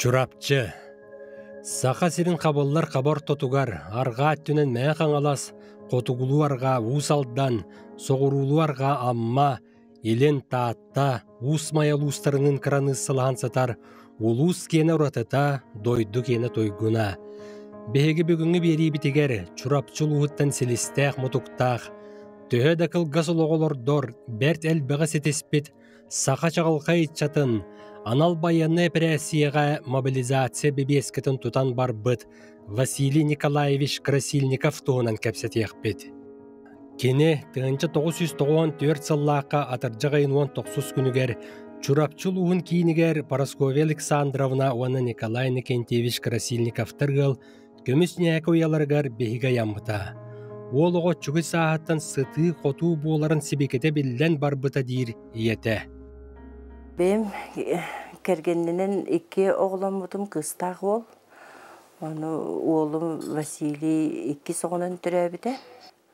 Чурапчы. Саха сирин хабыллар хаба ортотугар, арҕаа өттүнэн Мэҥэ Хаҥалас, хотугулуу-арҕаа Уус Алдан, соҕуруулуу-арҕаа Амма, илин Таатта, Уус Майа улуустарыныын кыраныыссалаһан сытар улуус киэнэ уратыта, дойду киэнэ туйгуна. Биһиги бүгүҥҥү биэриибитигэр Чурапчы улууһуттан силистээх-мутуктаах, төһө да кылгас олоҕу олордор, бэрт элбэҕи ситиспит саха чаҕылхай ыччатын анал байыаннай эпэрээссийэҕэ мобилизация бэбиэскэтин тутан барбыт Василий Николаевич Красильников туһунан кэпсэтиэхпит. Кини 1994 сыллаахха атырдьах ыйын 19 күнүгэр Чурапчы улууһун киинигэр Парасковья Александровна уонна Николай Иннокентьевич Красильниковтар ыал көмүс ньээкэ уйаларыгар биһигэ ыйаммыта. Уол оҕо оччугуй сааһыттан сытыы-хотуу буоларын сибикитэ биллэн барбыта диир ийэтэ. Бэйэм кэргэнинэн икки оҕоломмутум кыыстаах уол. Ону уолум Василий иккис оҕонон төрөөбүтэ.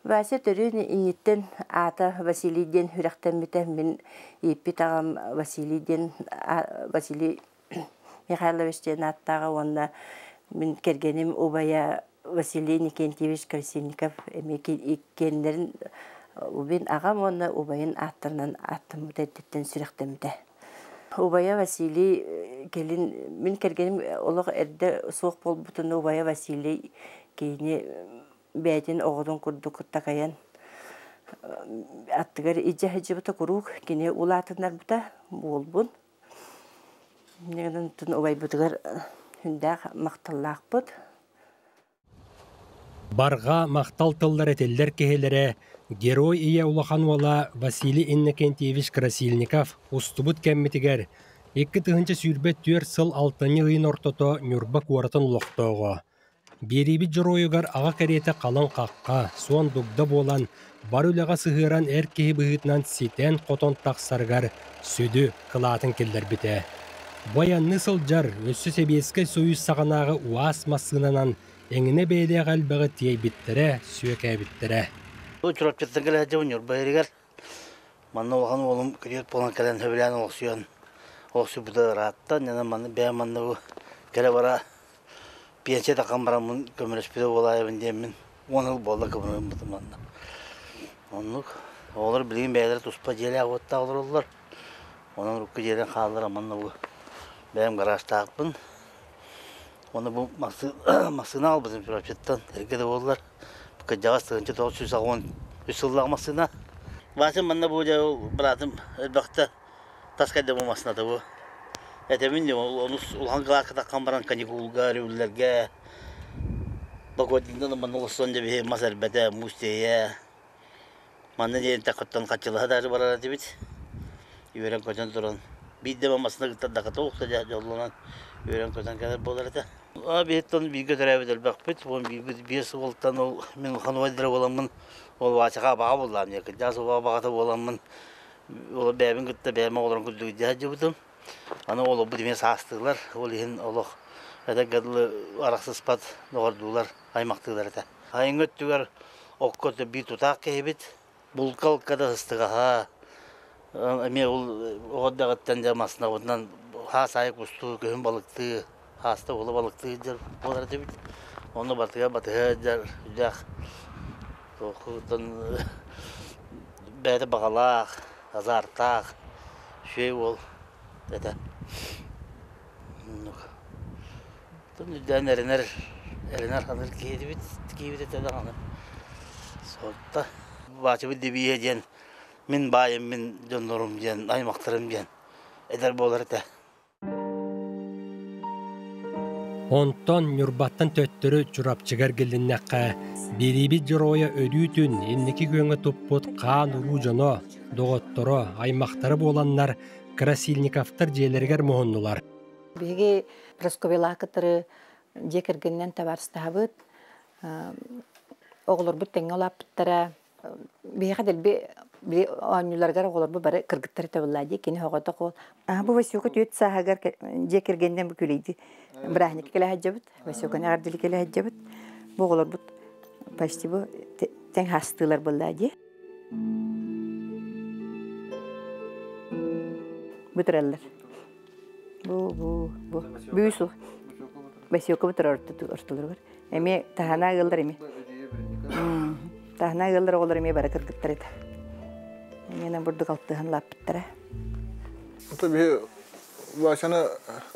Вася төрүөн инниттэн аата Василий диэн сүрэхтэммитэ. Мин ииппит аҕам Василий диэн Василий Михайлович диэн ааттааҕа уонна мин кэргэним убайа Василий Никентьевич Красильников эмиэ иккиэннэрин убин аҕам уонна убайын ааттарынан ааттаммыта эрдэттэн сүрэхтэммитэ. Убайа Василий кэлин мин кэргэним олох эрдэ суох буолбутун убайа Василий киһини бэйэтин оҕотун курдук такайан аттыгар илдьэ сылдьыбыта куруук кини улаатыннарбыта буолбун. Онтон убайбытыгар сүрдээх махталлаахпыт. Барҕа махтал тыллар этиллэр киһилэрэ Герой ийэ улахан уола Василий Иннокентьевич Красильников устубут кэммитигэр 2024 сыл алтынньы ыйын ортото Ньурба куоратын олохтооҕо. Биэриибит дьоруойугар аҕа кэриэтэ халыҥ хахха, суон дугда буолан, бары үлэҕэ сыһыаран эр киһи быһыытынан ситэн-хотон тахсарыгар сүдү кылаатын киллэрбитэ. Бу айанныы сылдьар, өссө Сэбиэскэй Сойуус саҕанааҕы УАЗ массыынанан эҥинэ бэйэлээх элбэҕи тиэйбиттэрэ, сүөкээбиттэрэ. Бу Чурапчыттан кэлэ сылдьабын Ньурба иһигэр. Манна улахан уолум күтүөт буолан кэлэн сөбүлээн олохсуйан олохсуйбута ыраатта. Онон манна бэйэм манна бу кэлэ-бара пенсия таххан бараммын көмөлөспүтэ буолаайабын диэммин 10 сыл буолла көмөлөммүтүм манна. Оннук. Оҕолор билигин бэйэлэрэ туспа дьиэлээх-уоттаах олороллор. Онон урукку дьиэлэрин хаалларан манна бу бэйэм гаражтаахпын. Уонна бу массыына аҕалбытым Чурапчыттан эргэ да буоллар. Кырдьаҕас 1983 сыллаах массыына. Вася манна бу дьэ быраатым элбэхтэ тас кэллэ бу массыыната бу. Этэбин дии онус улахан кылааска таххан баран каникулга, рүллэргэ Погодиннан манна олорсон дьэ биһи мас эрбэтэ, муус тиэйэ. Манна диэн такыттан хаччылаһа даже барар этибит. Үөрэн-көтөн туран. Биирдэ массыына кытта охто дьэ дьоллонон үөрэн-көтөн кэлэр буолар этэ. А биһиттэн бииргэ төрөөбүт элбэхпит. Уон биирбит биэс уолтан ол мин улахан убайдара буоламмын ол Васяҕа абаҕа буоллаам диye кырдьаҕас абаҕата буоламмын ол бэйэбин кытта бэйэм оҕолорун курдук илдьэ сылдьыбытым. Аны олорбут эмиэ саастыылар, ол иһин олох этэргэ дылы арахсыспат доҕордуулар, аймахтыылар этэ. Айыҥҥы өттүгэр окко биир тутаах киһибит, булка-алка да сыстыгаһа, эмиэ ол оҕо эрдэҕиттэн дьэ массыынабытынан хаас аайы кустуу, күһүн балыктыы, хааста уола балыктыы сылдьар буолар этибит. Онно барытыгар батыһа сылдьар сүрдээх туохтан бэйэтэ баҕалаах, азартаах, үчүгэй уол этэ. Оннук. Үрдээн эрэнэр, эрэнэр ханыр киһи этибит, киһибит этэ даҕаны. Суотта. Баачыбыт Дебиэ диэн мин баайым, мин дьоннорум диэн, аймахтарым диэн эдэр буолар этэ. Онтон Ньурбаттан төттөрү Чурапчыга эргилиннэххэ, биэриибит дьоруойа өрүүтүн инники күөҥҥэ туппут хаан-уруу дьоно, доҕотторо, аймахтара буоланнар Красильниковтар дьиэлэригэр муһуннулар. Биһиги Прасковьялаах кытары дьиэ кэргэнинэн табаарыстаһабыт. Оҕолорбут тэҥҥэ улааппыттара. Биһиэхэ дэлби били оонньууларыгар оҕолорбут бары кыргыттар этэ буоллаа дии. Кини оҕотох уол. Бу Васюка түөрт сааһыгар дьиэ кэргэнинэн бу күлэйди бырааһынньыкка кэлэ сылдьабыт. Васюканы эҕэрдэлии кэлэ сылдьабыт. Бу оҕолорбут почти бу тэҥ хаастыылар буоллаа дии. Бүтэрэллэр. Бу бу бу бүүс Василка бу турар ортолоругар. Эмиэ таһана ыаллар эмиэ. Таһана ыаллар оҕолор эмиэ бары кыргыттар этэ. Эмиэ бурдук алтыһан лааппыттара. Ото биһи Васяны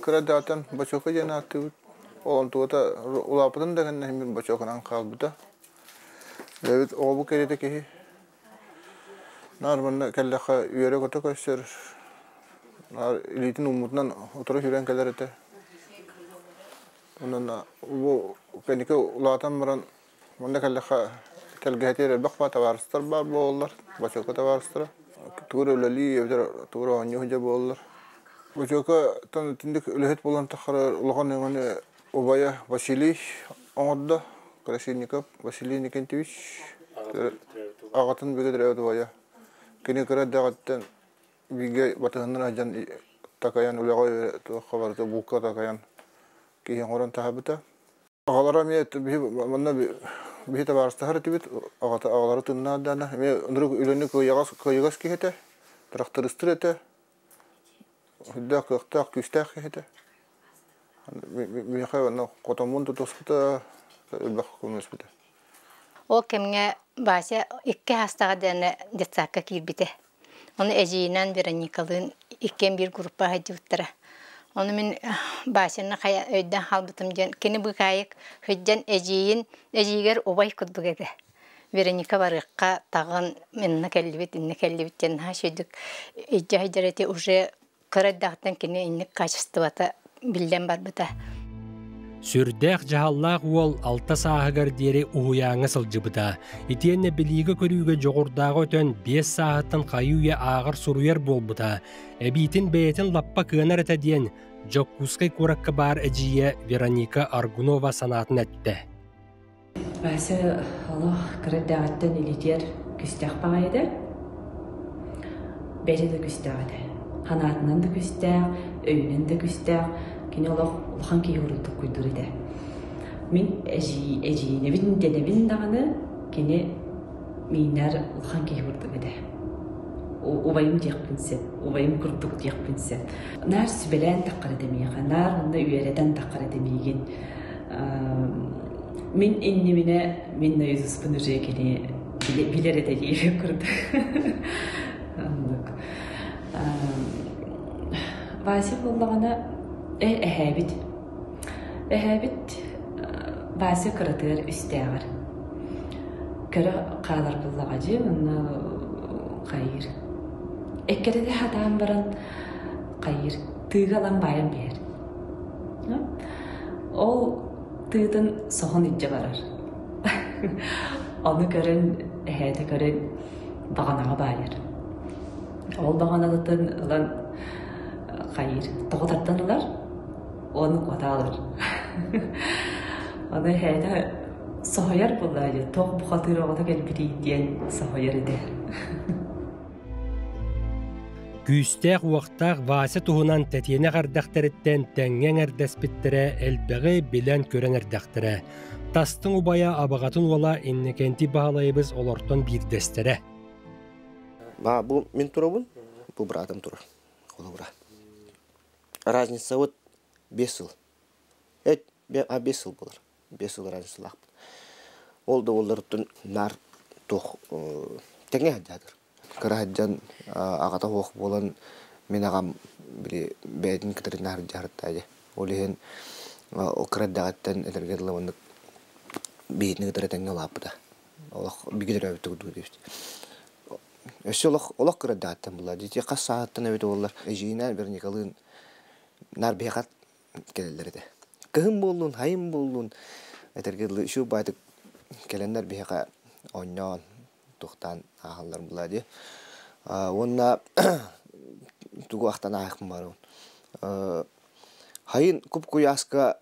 кыра даатан бочока диэн ааттыыбыт. Ол онтугата улааппытын да кэннэ мин бочоканан хаалбыта. Бэйэбит оҕобут кэриэтэ киһи. Наар манна кэллэххэ үөрэ-көтө көрсөр, наар илиитин ууммутунан утары сүүрэн кэлэр этэ. Онон бу кэнники улаатан баран манна кэллэххэ тэлгэһэтигэр элбэх баа табаарыстар баар буолаллар, бочуока табаарыстара. Тугу эрэ үлэлии эбэтэр тугу эрэ оонньуу сылдьар буолаллар. Бочуокаттан итинник үлэһит буолан таххара улахан өҥөнү убайа Василий оҥордо, Красильников Василий Никитич аҕатын бигэ төрөөбүт убайа. Кини кыра эрдэҕиттэн бииргэ батыһыннара сылдьан такайан үлэҕэ туохха барыта булка такайан киһи оҥорон таһаарбыта. Аҕалара эмиэ биһи манна биһи табаарыстаһар этибит, аҕата аҕалара тыыннаах даҕаны эмиэ ынырык үлэни кыайаҕас кыайыгас киһи этэ, тырахтарыстыыр этэ, Үрдээх кыахтаах, күүстээх киһи этэ. Миэхэ онно хотоммун тутуспута, элбэх көмөлөспүтэ. Ол кэмҥэ Вася икки аастаҕа диэни детсадка киирбитэ. Ону эдьиийинэн Вероникалыын иккиэн биир группа сылдьыбыттара. Ону мин Васяны хайа өйдөөн хаалбытым диэн кини быыкаайык сылдьан эдьиийин эдьиийигэр убай курдук этэ. Вероника барыахха таҕын инна кэллибит, инна кэллибит диэн наһаа үчүгэйдик илдьэ сылдьар эти уже кыра эрдэҕиттэн кини инник качествота биллэн барбыта. Сүрдээх дьаһаллаах уол алта сааһыгар диэри уһуйааҥҥа сылдьыбыта. Итиэннэ билиигэ-көрүүгэ дьоҕурдааҕы өтөн биэс сааһыттан хайыы-үйэ ааҕар-суруйар буолбута. Эбиитин бэйэтин лаппа кыанар этэ диэн Дьокуускай куоракка баар эдьиийэ Вероника Аргунова санаатын эттэ. Вася олох кыра эрдэҕиттэн илиитигэр күстээх баҕайы этэ. Бэйэтэ да күстээх этэ. Ханаатынан да күстээх, өйүнэн да күстээх. Кини олох улахан киһи курдук толкуйдуур этэ. Мин эдьиийинэбин дэнэбин даҕаны кини мииннэр улахан киһи курдук этэ. Убайым диэхпин сөп, убайым курдук диэхпин сөп. Наар сүбэлээн таххар этэ миэхэ, наар онно үөрэтэн таххар этэ миигин. Мин иннибинэ мин наизуспун уже кини билэр этэ диэбит курдук. Оннук. Вася буоллаҕына эһээбит. Эһээбит Вася кыратыгар үстээҕэр. Көрө хаалар буоллаҕа дии уонна хайыыр. Эккирэтэ сатаан баран хайыыр тыыга ылан баайан биһэр. Ол тыытын соһон илдьэ барар. Ону көрөн, эһээтэ көрөн баҕанаҕа баайар. Ол баҕанатыттан ылан хайыыр, тоҕо тардан ылар, ону куотаалар. Ону эһээтэ соһуйар буоллаҕа дии, туох бухатыыр оҕото кэлбитий диэн соһуйар этэ. Күүстээх-уохтаах Вася туһунан тэтиэнэх эрдэхтэриттэн тэҥҥэ эҥэрдэспиттэрэ элбэҕи билэн-көрөн эрдэхтэрэ. Тастыҥ убайа абаҕатын уола Иннокентий Баһылайыбыс олортон биирдэстэрэ. Ба, бу мин турабын, бу братым турар. Холобура. Разница вот 5 сыл. 5 сыл болар. 5 сыл разницалаахпыт. Ол да буоллар наар туох тэҥэ сылдьаатыр. Кыра сылдьан аҕата суох буолан мин аҕам били бэйэтин кытары наһырдьаһарта дьэ. Ол иһин ол кыра эрдэҕиттэн этэргэ дылы маннык биһитини кытары тэҥҥэ улааппыта. Олох бигэ төрөөбүт курдук диэбит. Өссө олох олох кыра эрдэҕиттэн булла. Дьэ хас сааһыттан эбит буоллар эдьиийинээн Вероникалыын наар биһиэхэ кэлэллэр этэ. Кыһын буоллун, сайын буоллун этэргэ дылы үчүгэй баайдык кэлэннэр биһиэхэ оонньоон туохтаан ааһаллар буолаа дии. Уонна тугу ахтан ааһыахпын баҕарабын. Сайын куп-куйааска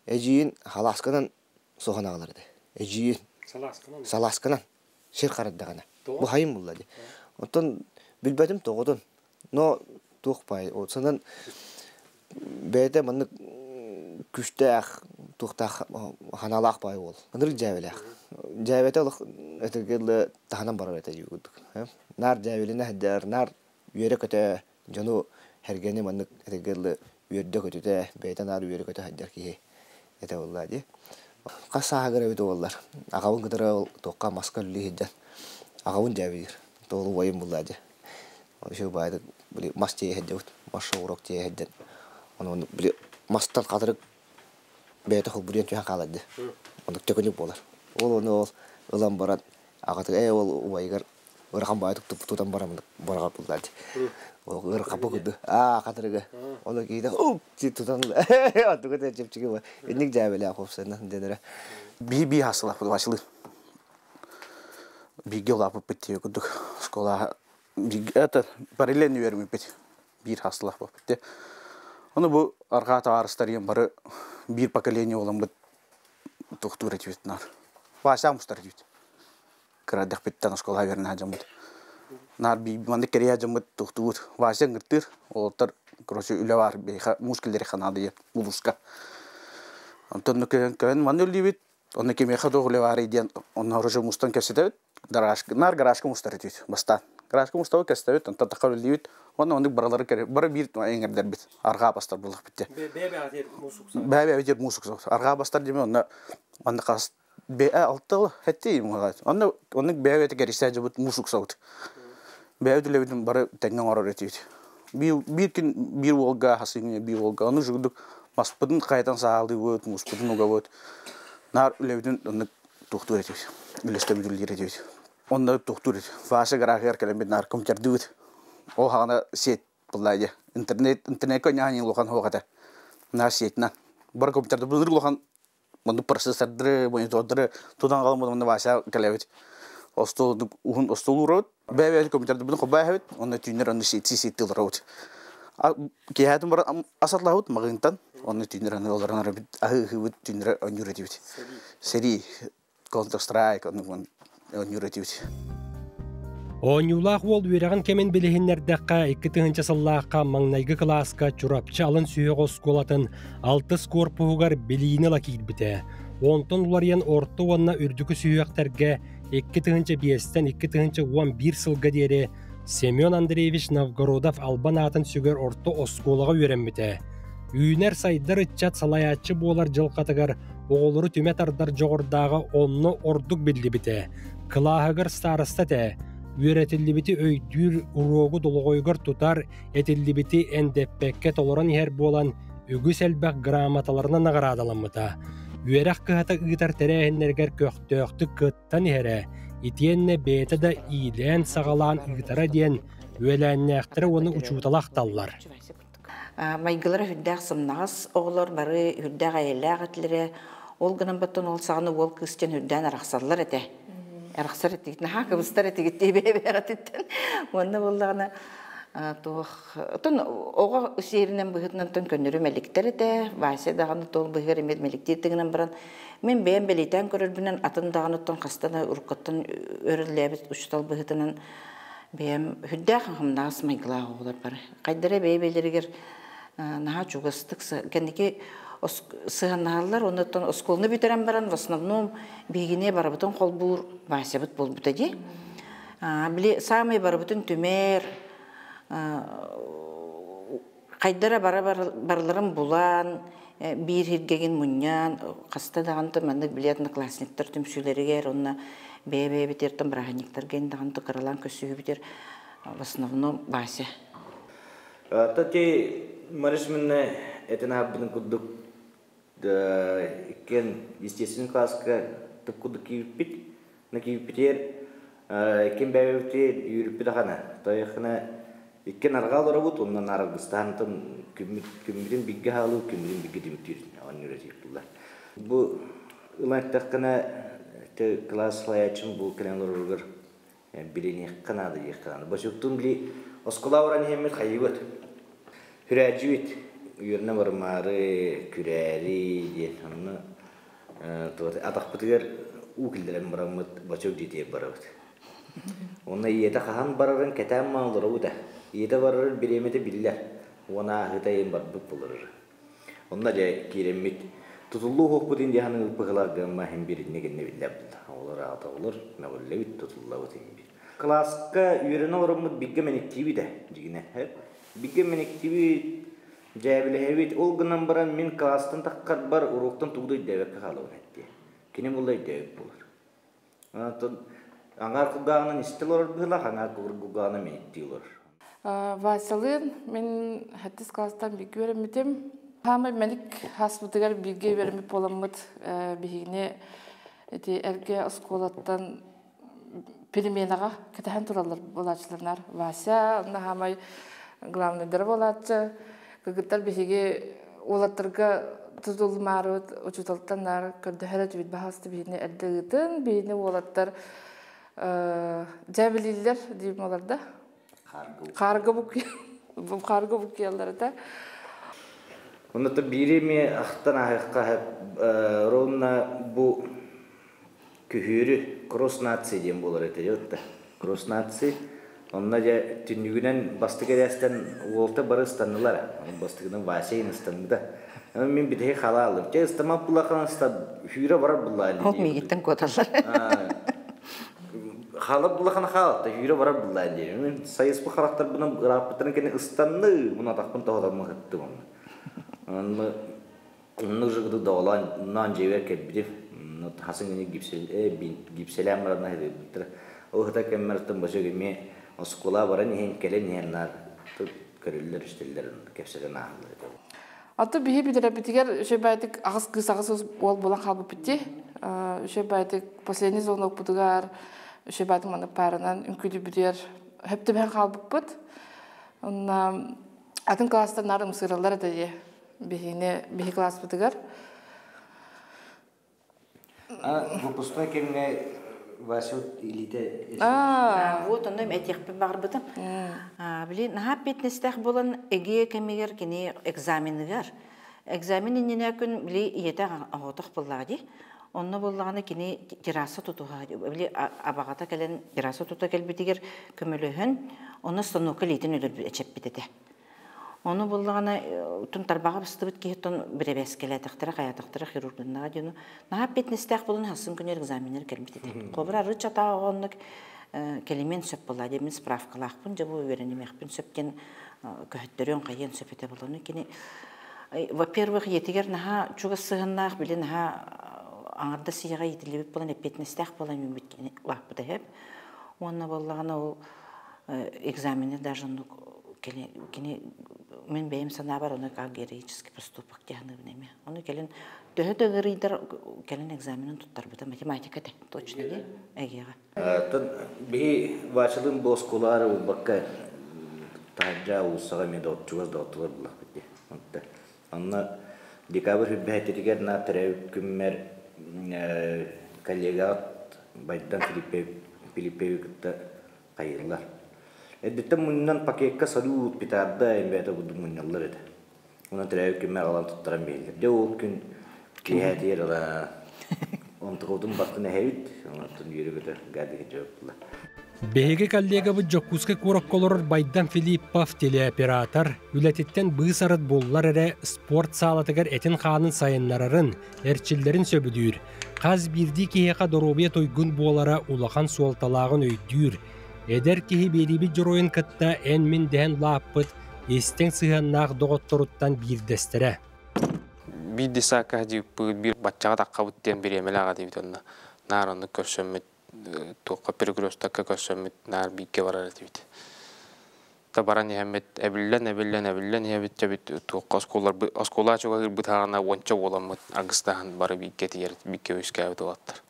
эдьиийин халаасканан соһон аҕалар этэ. Эдьиийин салаасканан сир харайдаҕына. Бу сайын булла дии. Оттон билбэтим тоҕотун. Но туох баай санан бэйэтэ маннык күүстээх туохтаах ханаалаах баай уол. Ынырык дьээбэлээх. Дьээбэтэ олох этэргэ дылы таһынан барар этэ дии курдук. Наар дьээбэлэнэ сылдьар, наар үөрэ-көтө дьону сэргэни маннык этэргэ дылы Үөрдэ-көтүтэ, бэйэтэ наар үөрэ-көтө сылдьар киһи этэ буоллаа дии. Хас сааһыгар эбит буоллар, аҕабын кытары ол туохха маска үлэлии сылдьан аҕабын дьээбэлиир. Тоҕо убайым буоллаа дии. Еще баайдык били мас тиэйэ сылдьабыт, мас шоурок тиэйэ сылдьан ону били мастан хатырык бэйэтэ холбуруйан түһэн хаалар дии. Оннук төкүнүк буолар. Ол ону ол ылан баран аҕатыгар ээ ол убайыгар ыарахан баайдык тутан баран быраҕар буоллаа дии. Ол ыарахаппа курдук аа хатырыгы ону киһитэ уп тутан онтуга да чэпчэки буолар. Инник дьээбэлээх уопсайынан дэнэрэ. Бии бии хассылаахпыт Василий. Бииргэ улааппыппыт дии курдук школа это параллельно үөрэммиппит биир хассылаах буолбут. Ону бу арҕаа табаарыстарыйан бары биир поколение буоламмыт тохтуур этибит наар. Вася мустар этибит. Кыра эрдэхпиттэн оскуолаҕа үөрэнэ сылдьаммыт. Наар биир маннык кэрийэ сылдьаммыт тохтуубут. Вася ыҥыртыыр, уолаттар короче үлэ баар биһиэхэ муус киллэриэххэ наада диэн улууска. Онтон көһөн манна үлэлиибит, онно кимиэхэ туох үлэ баарый диэн онно короче мустан кэпсэтэбит. Гаражка, наар гаражка мустар этибит бастаан. Гаражка мустабыт, кэпсэтэбит, онтон тахха үлэлиибит. Уонна оннук барылары бары биир эҥэрдэрбит арҕаа бастар буоллахпыт дии. Бэйэ-бэйэбитигэр муус уксабыт. Арҕаа бастар диэми онно манна хас алтыл хэттии Онно оннук бэйэ-бэйэтэ кэрисээ дьыбыт муус уксабыт. Бэйэбит үлэбитин бары тэҥҥэ оҥорор этибит. Биир күн биир уолга хасыҥҥа биир уолга ону жугдук маспытын хайатан саалыыбыт, мууспутун угабыт. Наар үлэбитин оннук туохтуур этибит. Үлэстэбит үлэлиир этибит. Онно туохтуур этибит. Вася гаражыгар кэлэммит наар компьютердыыбыт. Ол хаҕана сеть буллаа Интернет интернекка ньаһан улахан суох этэ. Наар сетинэн. Бары компьютерда былыр улахан Маннык процессордары, монитордары тутан хаалан манна Вася кэлэбит. Остуол уһун остуол уурабыт. Бэйэ-бэйэ компьютердыбытын холбоо онно түүннэр онно сиэти сиэти олоробут. Киэһээтин баран асатлаабыт маҕыынтан, онно түүннэр аны олорон арабыт аһыы-ыһыыбыт түүннэр оонньуур этибит. Сэрии, Counter Strike оннук оонньуур этибит. Оонньуулаах уол үөрэҕин кэмин билиһиннэрдэххэ, 2000 сыллаахха маҥнайгы кылааска Чурапчы алын сүһүөх оскуолатын алтыс куорпуһугар билиини ыла киирбитэ. Онтон уларыйан орто уонна үрдүкү сүһүөхтэргэ 2005-тэн 2011 сылга диэри Семен Андреевич Новгородов албан аатын сүгэр орто оскуолаҕа үөрэммитэ. Үүнэр-сайдар ыччат салайааччы буолар дьылҕатыгар оҕолору түмэ тардар дьоҕурдааҕа онно ордук биллибитэ. Кылааһыгар староста этэ, үөрэтиллибити өйдүүр, уруогу долоҕойугар тутар, этиллибити эндэппэккэ толорон иһэр буолан, үгүс элбэх грамоталарынан наҕараадаламмыта. Үөрэх кыһата ыытар тэрээһиннэригэр көхтөөхтүк кыттан иһэрэ, итиэннэ бэйэтэ да иилээн-саҕалаан ыытара диэн үөлээннээхтэрэ уонна учуутала ахталлар. Майгылара үрдээх сымнаҕас оҕолор бары үрдээх эйэлээх этилэрэ. Ол гынан баттан ол саҕана уол кыысчан үрдээн арахсаллар этэ. Арахсар этигит, наһаа кыбыстар этигит дии бэйэбэҕититтэн. Уонна буоллаҕына туох отон оҕо сиэринэн быһыытынан тон көннөрү мэликтэр этэ. Вася даҕаны тол быһыгар эмиэ мэликтиир гынан баран мин бэйэм бэлиэтээн көрөрбүнэн атын даҕаны оттон хаста да уруккуттан өрүллээбит учуутал быһыытынан бэйэм үрдээх хамнаас майгылаах оҕолор бары. Хайдара бэйэ-бэйэлэригэр наһаа чугастык кэнники сыһаннаһаллар, оннуттан оскуоланы бүтэрэн баран в основном биһигини барыбытын холбуур Васябыт буолбута дии. Били саамай барыбытын түмэр, хайдара бара барыларын булан, биир сиргэгин мунньан, хаста даҕаны маннык били одноклассниктар түмсүүлэригэр уонна бэйэ-бэйэбитигэр бырааһынньыктарга даҕаны кыралаан көрсүһүүбүтүгэр в основном Вася. Тати менеджментне этин аһарбытын курдук иккиэн естественный класска тып курдук киирбит. На киирбитигэр ким бэйэбитигэр үүрүппүт ахана. Тойохына иккиэн арҕаа олоробут, онно наргыстаан күммүтүн бигге хаалыы, күммүтүн бигге түмүктүүр оонньуур этиир Бу ылан эттэххинэ класс салайааччым бу кэлэн олороругар билиниэххэ наада диэххэ наада. Бочуктун били оскуола баран иһэммит хайыбыт. Хүрээдьибит үөрэнэ барымаары, күрээри диэн онно атахпытыгар уу киллэрэн бараммыт бочук дьиэтигэр барабыт. Онно ийэтэ хаһан барарын кэтээн маан олоробут ээ. Ийэтэ барарын бириэмэтэ биллэр. Уона ааһыыта ийэм барбыт буларыр. Онно дьэ киирэммит тутуллуу уһуохпут индиаһаны ылпыһылар гымма иһин биринни кэннэ биллэр булла. Оҕолор аҕата оҕолор мөҕүллэбит, тутуллабыт иһин бир. Кылааска үөрэнэ олороммут биггэ мэниктиибит ээ, дьигинэ. Биггэ мэниктиибит. Дьээбилэһэбит. Ол гынан баран мин класстан таххарбар уруоктан тугу да өйдөөбөккө хаалабын эттиэ. Кини буолла өйдөөбүт буолар. Онтон аҥаар кулгааҕынан истэ олорор быһыылаах, аҥаар кулгааҕынан мэниктии олорор. Васялыын мин сэттис класстан бииргэ үөрэммитим. Хаамай мэник хаспытыгар бииргэ үөрэммит буоламмыт биһигини ити эргэ оскуолаттан переменаҕа кэтэһэн тураллар буолааччыларнар. Вася онно хаамай главныйдара буолааччы. Кыргыттар биһиги уолаттарга тутулмаарыбыт учууталтан наар көрдөһөр этибит баһаалыста биһини эрдэ ыытын, биһини уолаттар дьээбилииллэр диим олордо. Хаарга хаарга буккуйаллар этэ. Онно биири эмиэ ахтан ааһыахха ровно бу күһүөрү кросс нации диэн буолар этэ дьэ кросс нации онно дьэ түннүгүнэн бастакы эрээстэн уолта бары ыстаннылар бастакынан Вася ыстанныда мин бүтэһик халаалым чэ ыстамап булахан хүүрэ барар буллаа Ол миигиттэн куоталлар. Хаалар буллахана хаалта хүүрэ барар буллаа диир мин сайыспы харахтарбынан ырааппыттарын кэннэ ыстанны мун атахпын тоһотоммун хыттым онно онно уже доҕолоон наан дьиэбэр кэлбитим хасын гини гипселээн баран аһыдыбыттар ол ыта кэммэртэн босок эмиэ оскуола баран иһэн кэлэн иһэн наар көрүллэр истэллэр кэпсэтэн ааһаллар этэ. Аты биһи бүтэрбитигэр үчүгэй аҕыс кыыс аҕыс уол буолан хаалбыппыт дии. Үчүгэй последний звонокпутугар үчүгэй маны паранан үҥкүүлүүбүтүгэр хөптөбөһөн хаалбыппыт. Онно атын класстар наар ымсыыраллар этэ дии биһини биһи класспытыгар. Выпускной кэмҥэ Вася илиитэ Вот онно этиэхпин баҕарбытым. Били наһаа петнестээх буолан эгиэ кэмигэр кини экзаменыгар. Экзамен иннинэ күн били ийэтэ оҕотох буоллаҕа дии. Онно буоллаҕына кини терраса тутуһа били абаҕата кэлэн терраса тута кэлбитигэр көмөлөһөн онно станокка илиитин өлөрбүт эчэппит этэ. Ону буллаҕына тун тарбаҕа быстыбыт киһи тон бирэбээскэлээтэхтэрэ хайаатахтара хирургыннаҕа диэн наһаа петнестээх буолан хасын күнүр экзаменнар кэлбит этэ. Холобура арыы чатаа оҕоннук кэлимиэн сөп буолла диэн мин справкалаахпын дьэ бу үөрэнимиэхпин сөп диэн көһөттөрүөн хайыан сөп этэ буолан кини во-первых ийэтигэр наһаа чугас сыһыннаах били наһаа аҥардас ийэҕэ иитиллибит буолан эппиэтинэстээх буолан үүммүт улааппыта иһэп уонна буоллаҕына ол экзамены даже кини мин бэйэм санаабар ону как героический поступок диэханыбын эмиэ. Ону кэлин төһө да ыарыйдар кэлин экзаменын туттарбыта математика те точно ди эгиэҕэ. Биһи Василын бу оскуолаары булбакка таһырдьа уулуссаҕа эмиэ да чугас доҕоттолор буллахпыт дии. Онно декабрь хүрбэһэтигэр на төрөөбүт күммэр коллегаҕыт Байдан Филиппеви кытта хайыыллар. Эрдэттэн мунньунан пакекка салют, петарда эмбээтэ курдук мунньаллар этэ. Онон төрөөбүт күммэр аҕалан туттаран биэрэллэр. Дьэ ол күн киэһээтигэр ыла онтукабытын бартын эһэбит, онтон үөрэ-көтө гадыга дьоптулар. Биһиги коллегабыт Дьокуускай куоракка олорор Байдан Филиппов телеоператор үлэтиттэн быыс-арыт буллар эрэ спорт саалатыгар этин-хаанын сайыннарарын, эрчиллэрин сөбүлүүр. Хас биирдии киһиэхэ доруобуйа туйгун буолара улахан суолталааҕын өйдүүр. Эдэр киһи биэриибит дьоруойун кытта эн-мин дэһэн улааппыт истиҥ сыһыаннаах доҕотторуттан биирдэстэрэ. Биир десакка дьииппыт, биир баччаҕа таххабыт диэн бириэмэлээх этибит онно. Наар оннук көрсөммүт, туохха перекрестокка көрсөммүт, наар бииргэ барар этибит. Та баран иһэммит эбиллэн эбиллэн эбиллэн иһэбит дьэбит туохха оскуолаларбыт оскуола чугаһыырбыт хаҕана уонча буоламмыт аргыстаһан бары бииргэ тиийэр бииргэ үөскээбит уолаттар.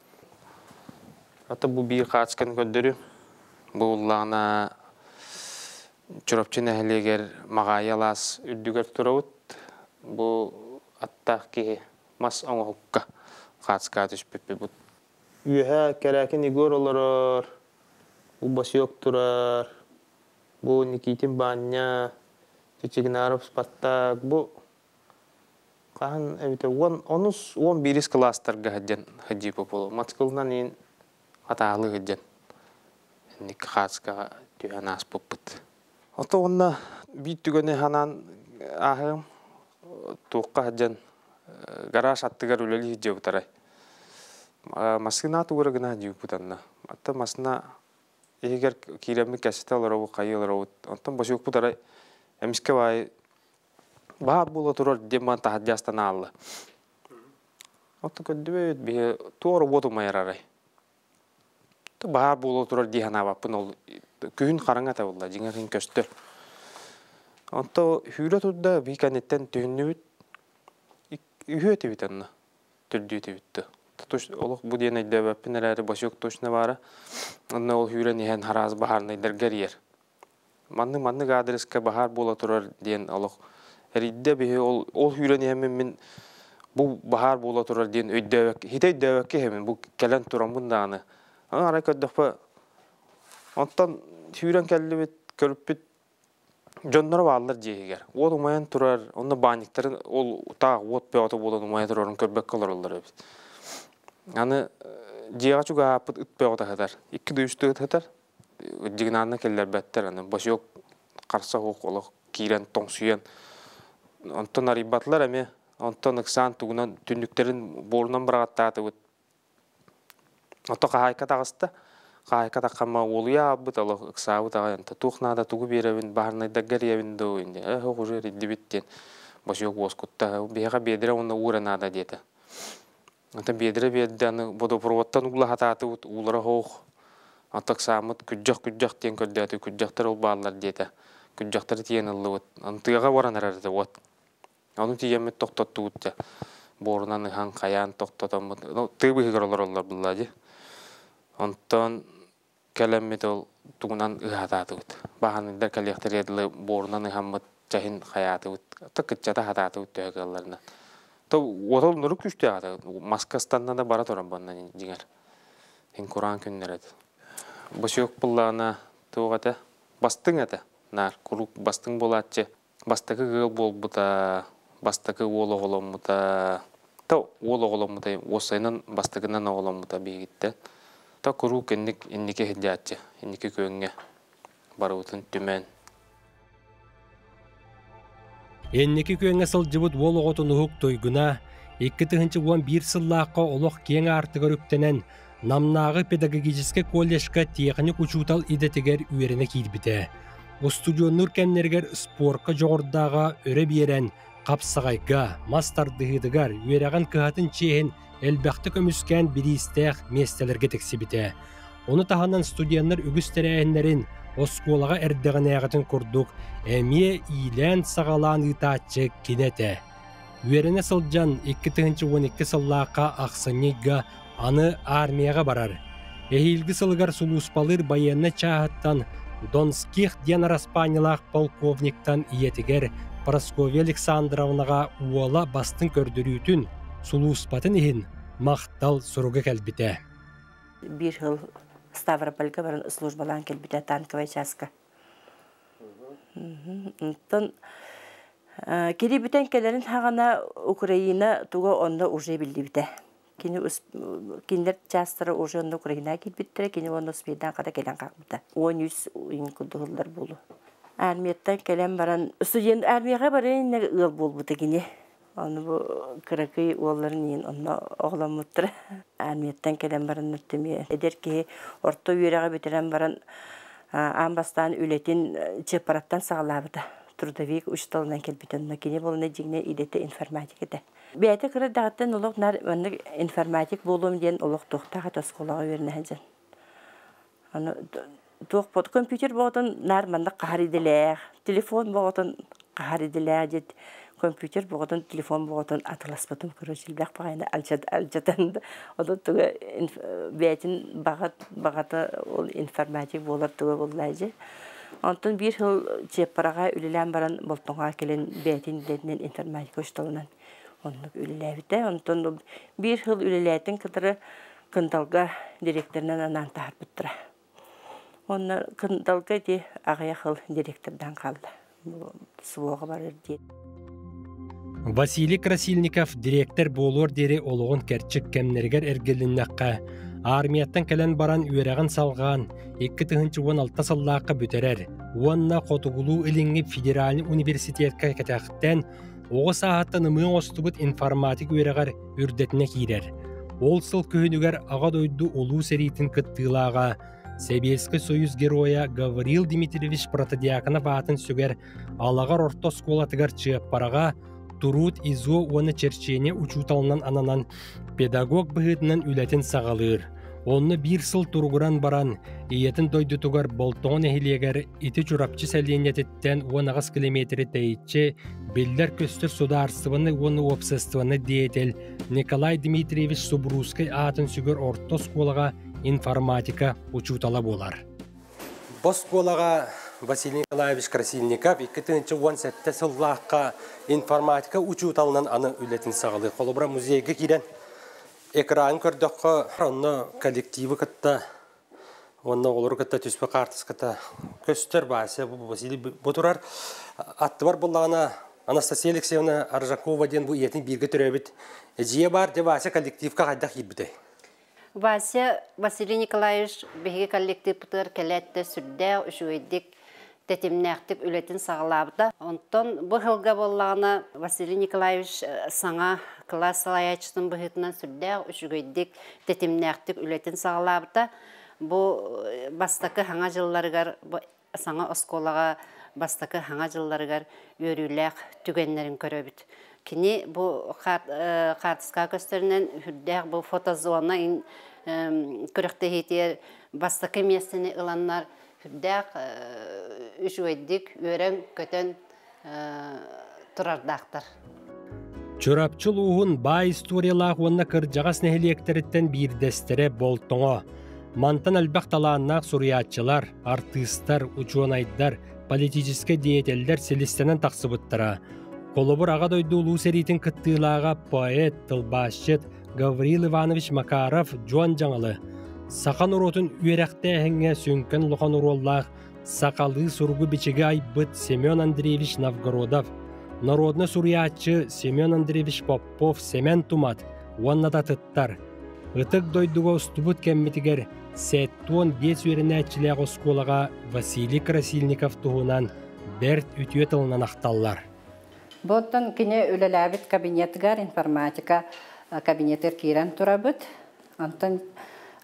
Ата бу биир хаачканы көрдөрүм. Бу уллаҕына Чурапчы нэһилиэгэр Маҕаайы алаас үрдүгэр турабыт. Бу аттаах киһи мас оҥоһукка хаацкаа түспүппүт. Үөһэ Кэрээкин Егор олорор, бу Босек турар, бу Никитин Баанньа, Чичигинаров Спартак, бу хаһан эбитэ уон онус уон биирис кылаастарга сылдьан сылдьыыпа буолуо. Матскылынан иин хатаалыы сылдьан инник хаацкаҕа түһэн ааспыппыт. Ото уонна биир түгэни ханаан ааһыам туохха сылдьан гараж аттыгар үлэлии сылдьыбыт Массыына тугура гына сылдьыбыппыт анна. Атта массыына иһигэр киирэммит кэситэ олоробут, хайыы олоробут. Онтон босуокпут арай эмискэ баайы Баар буола турар диэн баан таһырдьа астанаалла. Оттон көрдүбүт биһи туора уот умайар арай. Баар буола турар дии санаабаппын ол күһүн хараҥа этэ буолла дьиҥэр иһин көстөр. Онто сүүрэ турда биһи кэнниттэн түһүннүбүт үһүө этибит онно төрдүө этибит да. Олох бу диэн өйдөөбөппүн эрээри босек точно баара. Онно ол сүүрэн иһэн хараас баһаарынайдарга эрийэр. Маннык маннык аадырыска баһаар буола турар диэн олох эрийдэ биһи ол ол сүүрэн иһэммин мин бу баһаар буола турар диэн өйдөөбөк хитэ өйдөөбөккө иһэбин бу кэлэн тураммын даҕаны арай көрдөхпө онтон сүүрэн кэллибит көрүппүт дьонноро бааллар дьиэ иһигэр уот умайан турар онно баанньыктарын ол таах уот бөҕөтө буолан умайа турарын көрбөккө олороллор эбит аны дьиэҕэ чугаһааппыт ыт бөҕөтө сытар икки да үстэ ыт сытар дьигинаанна киллэрбэттэр аны босек харса суох олох киирэн тоҥсуйан онтон арыйбатылар эмиэ онтон ыксаан тугунан түннүктэрин буорунан быраҕаттаатыбыт ото хаһаайка таҕыста хаһаайка таххамма уолуйа аалбыт олох ыксаабыт аҕай онто туох наада тугу биэрэбин баһарнайдарга эрийэбин дуу инде э уже эрийдибит диэн босек уоскутта биһиэхэ биэдэрэ уонна уура наада диэтэ Ата биэдэрэ биэрдэ аны водопроводтан уулаһатаатыбыт уулара суох. Ата ыксааммыт күрдьэх-күрдьэх диэн көрдөөтү күрдьэхтэр ол бааллар диэтэ. Күрдьэхтэри тиийэн ыллыбыт. Аны тыаҕа баран эрэр этэ уот. Ону тиийэммит тохтоттубут дьэ. Буорунан ыһан хайаан тохтотоммут. Ну, тыы быыһыгар олороллор булла дии. Онтон кэлэммит ол тугунан ыһаатаатыбыт. Баһаныйдар кэлиэхтэригэр дылы буорунан ыһаммыт чаһин хайаатыбыт. То кыччата хатаатыбыт төһө кыалларынан. То уотол нурук күүстээх ата маска ыстанна да бара турар буонна дьиҥэр. Ин кураан күннэр этэ. Босүөк буллаҕына туох этэ? Бастыҥ этэ. Наар куруук бастыҥ буолааччы. Бастакы ыал буолбута, бастакы уол оҕоломмута. То уол оҕоломмута, уоссайынан бастакынан оҕоломмута биһигиттэн. То куруук инник инники сылдьааччы, инники күөҥҥэ барыбытын түмэн. Инники күөҥҥэ сылдьыбыт уол оҕотун уһук туйгуна 2011 сыллаахха олох киэҥ аартыгар үктэнэн, Намнааҕы педагогическай колледжка тиэхиньик-учуутал идэтигэр үөрэнэ киирбитэ. Устудьуоннуур кэмнэригэр спорка дьоҕурдааҕа өрө биэрэн, хапсаҕайга, мас тардыһыытыгар үөрэҕин кыһатын чиэһин элбэхтэ көмүскээн бириистээх миэстэлэргэ тиксибитэ. Ону таһынан студеннар үгүс тэрээһиннэрин оскуолаҕа эрдэҕинээҕитин курдук эмиэ иилээн-саҕалаан ыытааччы кини этэ. Үөрэнэ сылдьан 2012 сыллаахха ахсынньы ыйга аны армияҕа барар. Эһиилги сылыгар сулууспалыыр байыаннай чааһыттан Донских диэн араспаанньалаах полковниктан ийэтигэр Прасковья Александровнаҕа уола бастыҥ көрдөрүүтүн, сулууспатын иһин махтал суруга кэлбитэ. Биир сыл Ставропольга баран службалаан кэлбитэ танковай чааска. Онтон кири бүтэн кэлэрин хаҕана Украина туга онно уже биллибитэ. Кини кинилэр чаастара уже онно Украинаҕа киирбиттэрэ, кини уонна успейдаан хата кэлэн хаалбыта. 13 ыйын курдук буолу. Армияттан кэлэн баран, студент армияҕа баран ыал буолбута кини. Ону бу кыракый уолларын иин онно оҕоломмуттара. Армияттан кэлэн баран эдэр киһи орто үөрэҕи бүтэрэн баран аан бастаан үлэтин Чыаппараттан саҕалаабыта. Трудовик учууталынан кэлбитэ. Онно кини буолана дьиҥнэ идэтэ информатик этэ. Бэйэтэ кыра эрдэҕиттэн олох наар маннык информатик буолуом диэн олох туохтаах этэ оскуолаҕа үөрэнэ сылдьан. Аны туох компьютер боҕотун наар маннык хаһар идэлээх, телефон боҕотун хаһар идэлээх диэт компьютер боҕотун, телефон боҕотун атыласпытым короче элбэх баҕайыны алдьатан ону туга бэйэтин баҕата ол информатик буолар туга буоллаа дьэ. Онтон биир сыл Чыаппараҕа үлэлээн баран Болтоҥоҕо кэлэн бэйэтин идэтинэн информатика учууталынан оннук үлэлээбитэ. Онтон биир сыл үлэлээтин кытары Кындалга директорынан анаан таһаарбыттара. Уонна Кындалга ити аҕыйах сыл директордаан хаалла. Суоҕа барар диэн. Василий Красильников дириэктэр буолуор диэри олоҕун кэрчик кэмнэригэр эргилиннэххэ, армияттан кэлэн баран үөрэҕин салҕаан, 2016 сыллаахха бүтэрэр уонна Хотугулуу-Илиҥҥи федеральнай университетка кэтэхтэн оҕо сааһыттан ымыы оҥостубут информатик үөрэҕэр үрдэтинэ киирэр. Ол сыл күһүнүгэр Аҕа дойду Улуу сэриитин кыттыылааҕа. Сэбиэскэй Союз Геройа Гаврил Дмитриевич Протодьяконов аатын сүгэр Алаҕар орто оскуолатыгар Чыаппараҕа Туруут ИЗО уонна черчение учууталынан ананан педагог быһыытынан үлэтин саҕалыыр. Онно биир сыл туругуран баран, ийэтин дойдутугар Болтоҥо нэһилиэгэр ити Чурапчы сэлиэнньэтиттэн 18 километры тэйиччи биллэр-көстөр судаарыстыбаннай уонна уопсастыбаннай деятель Николай Дмитриевич Субуруускай аатын сүгэр орто оскуолаҕа информатика учуутала буолар. Бу оскуолаҕа Василий Николаевич Красильников 2017 сыллаахха информатика учууталынан аны үлэтин саҕалыыр. Холобура, музейга киирэн экран көрдөххө, онно коллективы кытта уонна оҕолору кытта түспүт хаартыската көстөр. Вася Василий бу турар. Аттыбар буллаҕына Анастасия Алексеевна Аржакова диэн бу ийэтин бииргэ төрөөбүт эдьиийэ баар. Дьэ Вася коллективка хайдах киирбитэй? Вася Василий Николаевич биһиги коллективпытыгар кэлээт да сүрдээх үчүгэйдик тэтимнээхтик үлэтин саҕалаабыта. Онтон бу сылга буоллаҕына Василий Николаевич саҥа кылаас салайааччытын быһыытынан сүрдээх үчүгэйдик тэтимнээхтик үлэтин саҕалаабыта. Бу бастакы саҥа дьылларыгар саҥа оскуолаҕа бастакы саҥа дьылларыгар үөрүүлээх түгэннэрин көрөбүт. Кини бу хаартыскаҕа көстөрүнэн үрдээх бу фотозона күрэхтэһиитигэр бастакы миэстэни ыланнар үрдээх үчүгэйдик үөрэн-көтөн турардаахтар. Чурапчы улууһун баай историялаах уонна кырдьаҕас нэһилиэктэриттэн биирдэстэрэ Болтоҥо. Мантан элбэх талааннаах суруйааччылар, артыыстар, учуонайдар, политическай деятеллэр силистэнэн тахсыбыттара. Холобур, Аҕа дойду Улуу сэриитин кыттыылааҕа поэт, тылбаасчыт Гаврил Иванович Макаров Дьуон Дьаҥылы, саха норуотун үөрэхтээһиҥҥэ сүҥкэн улахан оруоллаах сахалыы суругу-бичиги айбыт Семен Андреевич Новгородов, народнай суруйааччы Семен Андреевич Попов Сэмэн Тумат уонна да атыттар. Ытык дойдуга устубут кэммитигэр 75 үөрэнээччилээх оскуолаҕа Василий Красильников туһунан бэрт үтүө тылынан ахталлар. Бу оттон кини үлэлээбит кабинетыгар информатика кабинетыгар киирэн турабыт. Онтон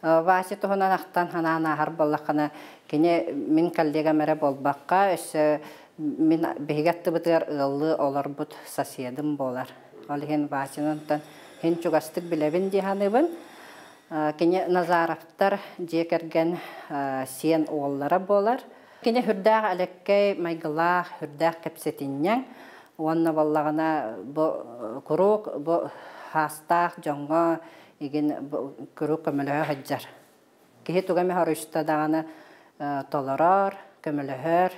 Вася туһунан ахтан санаан ааһар буоллаххына, кини мин коллегам эрэ буолбакка, өссө мин биһиги аттыбытыгар ыаллыы олорбут соседым буолар. Ол иһин Васяны онтон иһин чугастык билэбин дии саныыбын. Кини Назаровтар дьиэ кэргэн сиэн уоллара буолар. Кини сүрдээх элэккэй майгылаах, сүрдээх кэпсэтинньэҥ уонна буоллаҕына бу куруук бу хаастаах дьоҥҥо игин куруук көмөлөһө сылдьар. Киһи туга эмэ хоруйста даҕаны толорор, көмөлөһөр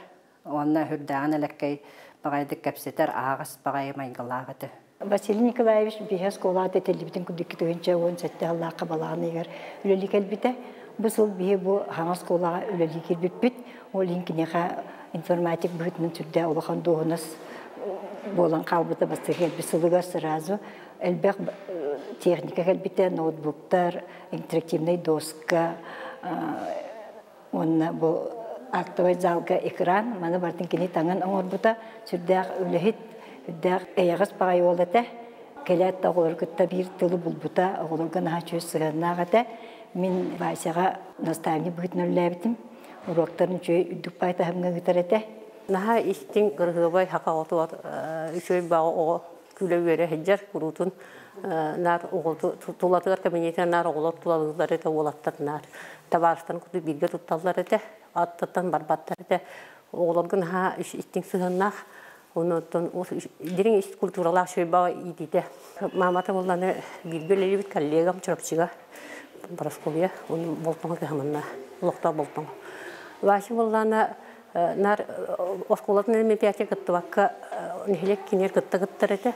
уонна сүрдээҕин элэккэй баҕайытык кэпсэтэр аһаҕас баҕайы майгылаах этэ. Василий Николаевич биһи оскуолаҕа тэтиллибитин курдук 2017 сыллаахха балаҕан ыйыгар үлэлии кэлбитэ. Бу сыл биһи бу хаҥа оскуолаҕа үлэлии киирбиппит. Ол иһин киниэхэ информатик быһыытынан сүрдээх улахан дуоһунас буолан хаалбыта бастакы кэлбит сылыгар сразу элбэх техника кэлбитэ, ноутбуктар, интерактивнай доска уонна бу актовай залга экран, маны барытын кини таҥан оҥорбута сүрдээх үлэһит, сүрдээх эйэҕэс баҕайы уол этэ. Кэлээт да оҕолору кытта биир тылы булбута, оҕолорго наһаа үчүгэй сыһыаннаах этэ. Мин Васяҕа наставник быһыытынан үлэлээбитим. Уруоктарын үчүгэй үрдүк баай таһымҥа ыытар этэ. Наһаа истиҥ, кырыһыабай саха оҕотугар үчүгэй баҕа оҕо күлэ-үөрэ сылдьар куруутун наар тулатыгар кабинетигэр наар оҕолор тулалыыллар этэ уолаттар наар табаарыстарын курдук бииргэ тутталлар этэ аттыттан барбаттар этэ оҕолорго наһаа истиҥ сыһыаннаах онтон дириҥ ис культуралаах шөйбаҕа иитиитэ маамата буолланы бииргэ үлэлиибит коллегам Чурапчыга Боросковья он Болтоҥо кыһаманна олохтоох Болтоҥо Вася буоллаана наар оскуолатын олимпиадка кыттыбакка нэһилиэк киниэр кытта кыттар этэ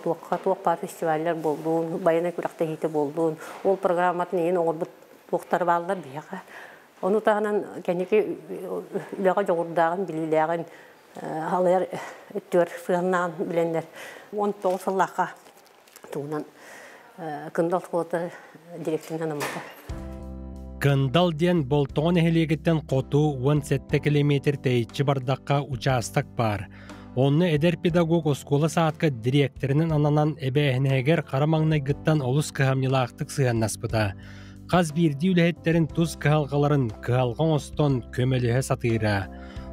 туохха туох баар фестиваллар буоллун байанай күрэхтэһиитэ буоллун ол программатын иһин оҥорбут туохтар бааллар биһиэхэ ону таһынан кэнники үлэҕэ дьоҕурдааҕын билиилээҕин алайар өттүгэр сыһыаннааҕын билэннэр 19 сыллаахха туһунан Кындал оскуолата директорынан анаммыта. Кындал диэн Болтоҥо нэһилиэгиттэн хоту 17 километр тэйиччи бардахха учаастак баар. Онно эдэр педагог оскуола саадка дириэктэринэн ананан эбээһинэһигэр хара маҥнайгыттан олус кыһамньылаахтык сыһыаннаспыта. Хас биирдии үлэһиттэрин тус кыһалҕаларын кыһалҕа оҥостон көмөлөһө сатыыра.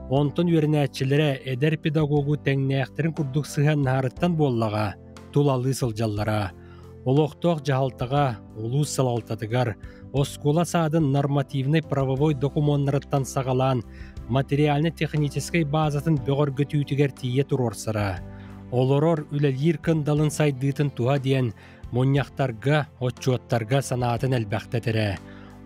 Онтон үөрэнээччилэрэ эдэр педагогу тэҥнээхтэрин курдук сыһыаннаһарыттан буоллаҕа, тулалыы сылдьаллара. Олохтоох дьаһалтаҕа, улуус салалтатыгар, оскуола саадын нормативнай-правовой докумуоннарыттан саҕалаан материально-техническэй базатын бөҕөргөтүүтүгэр тиийэ туруорсара. Олорор, үлэлиир кындалын сайдыытын туһа диэн мунньахтарга, отчуоттарга санаатын элбэхтэ этэрэ.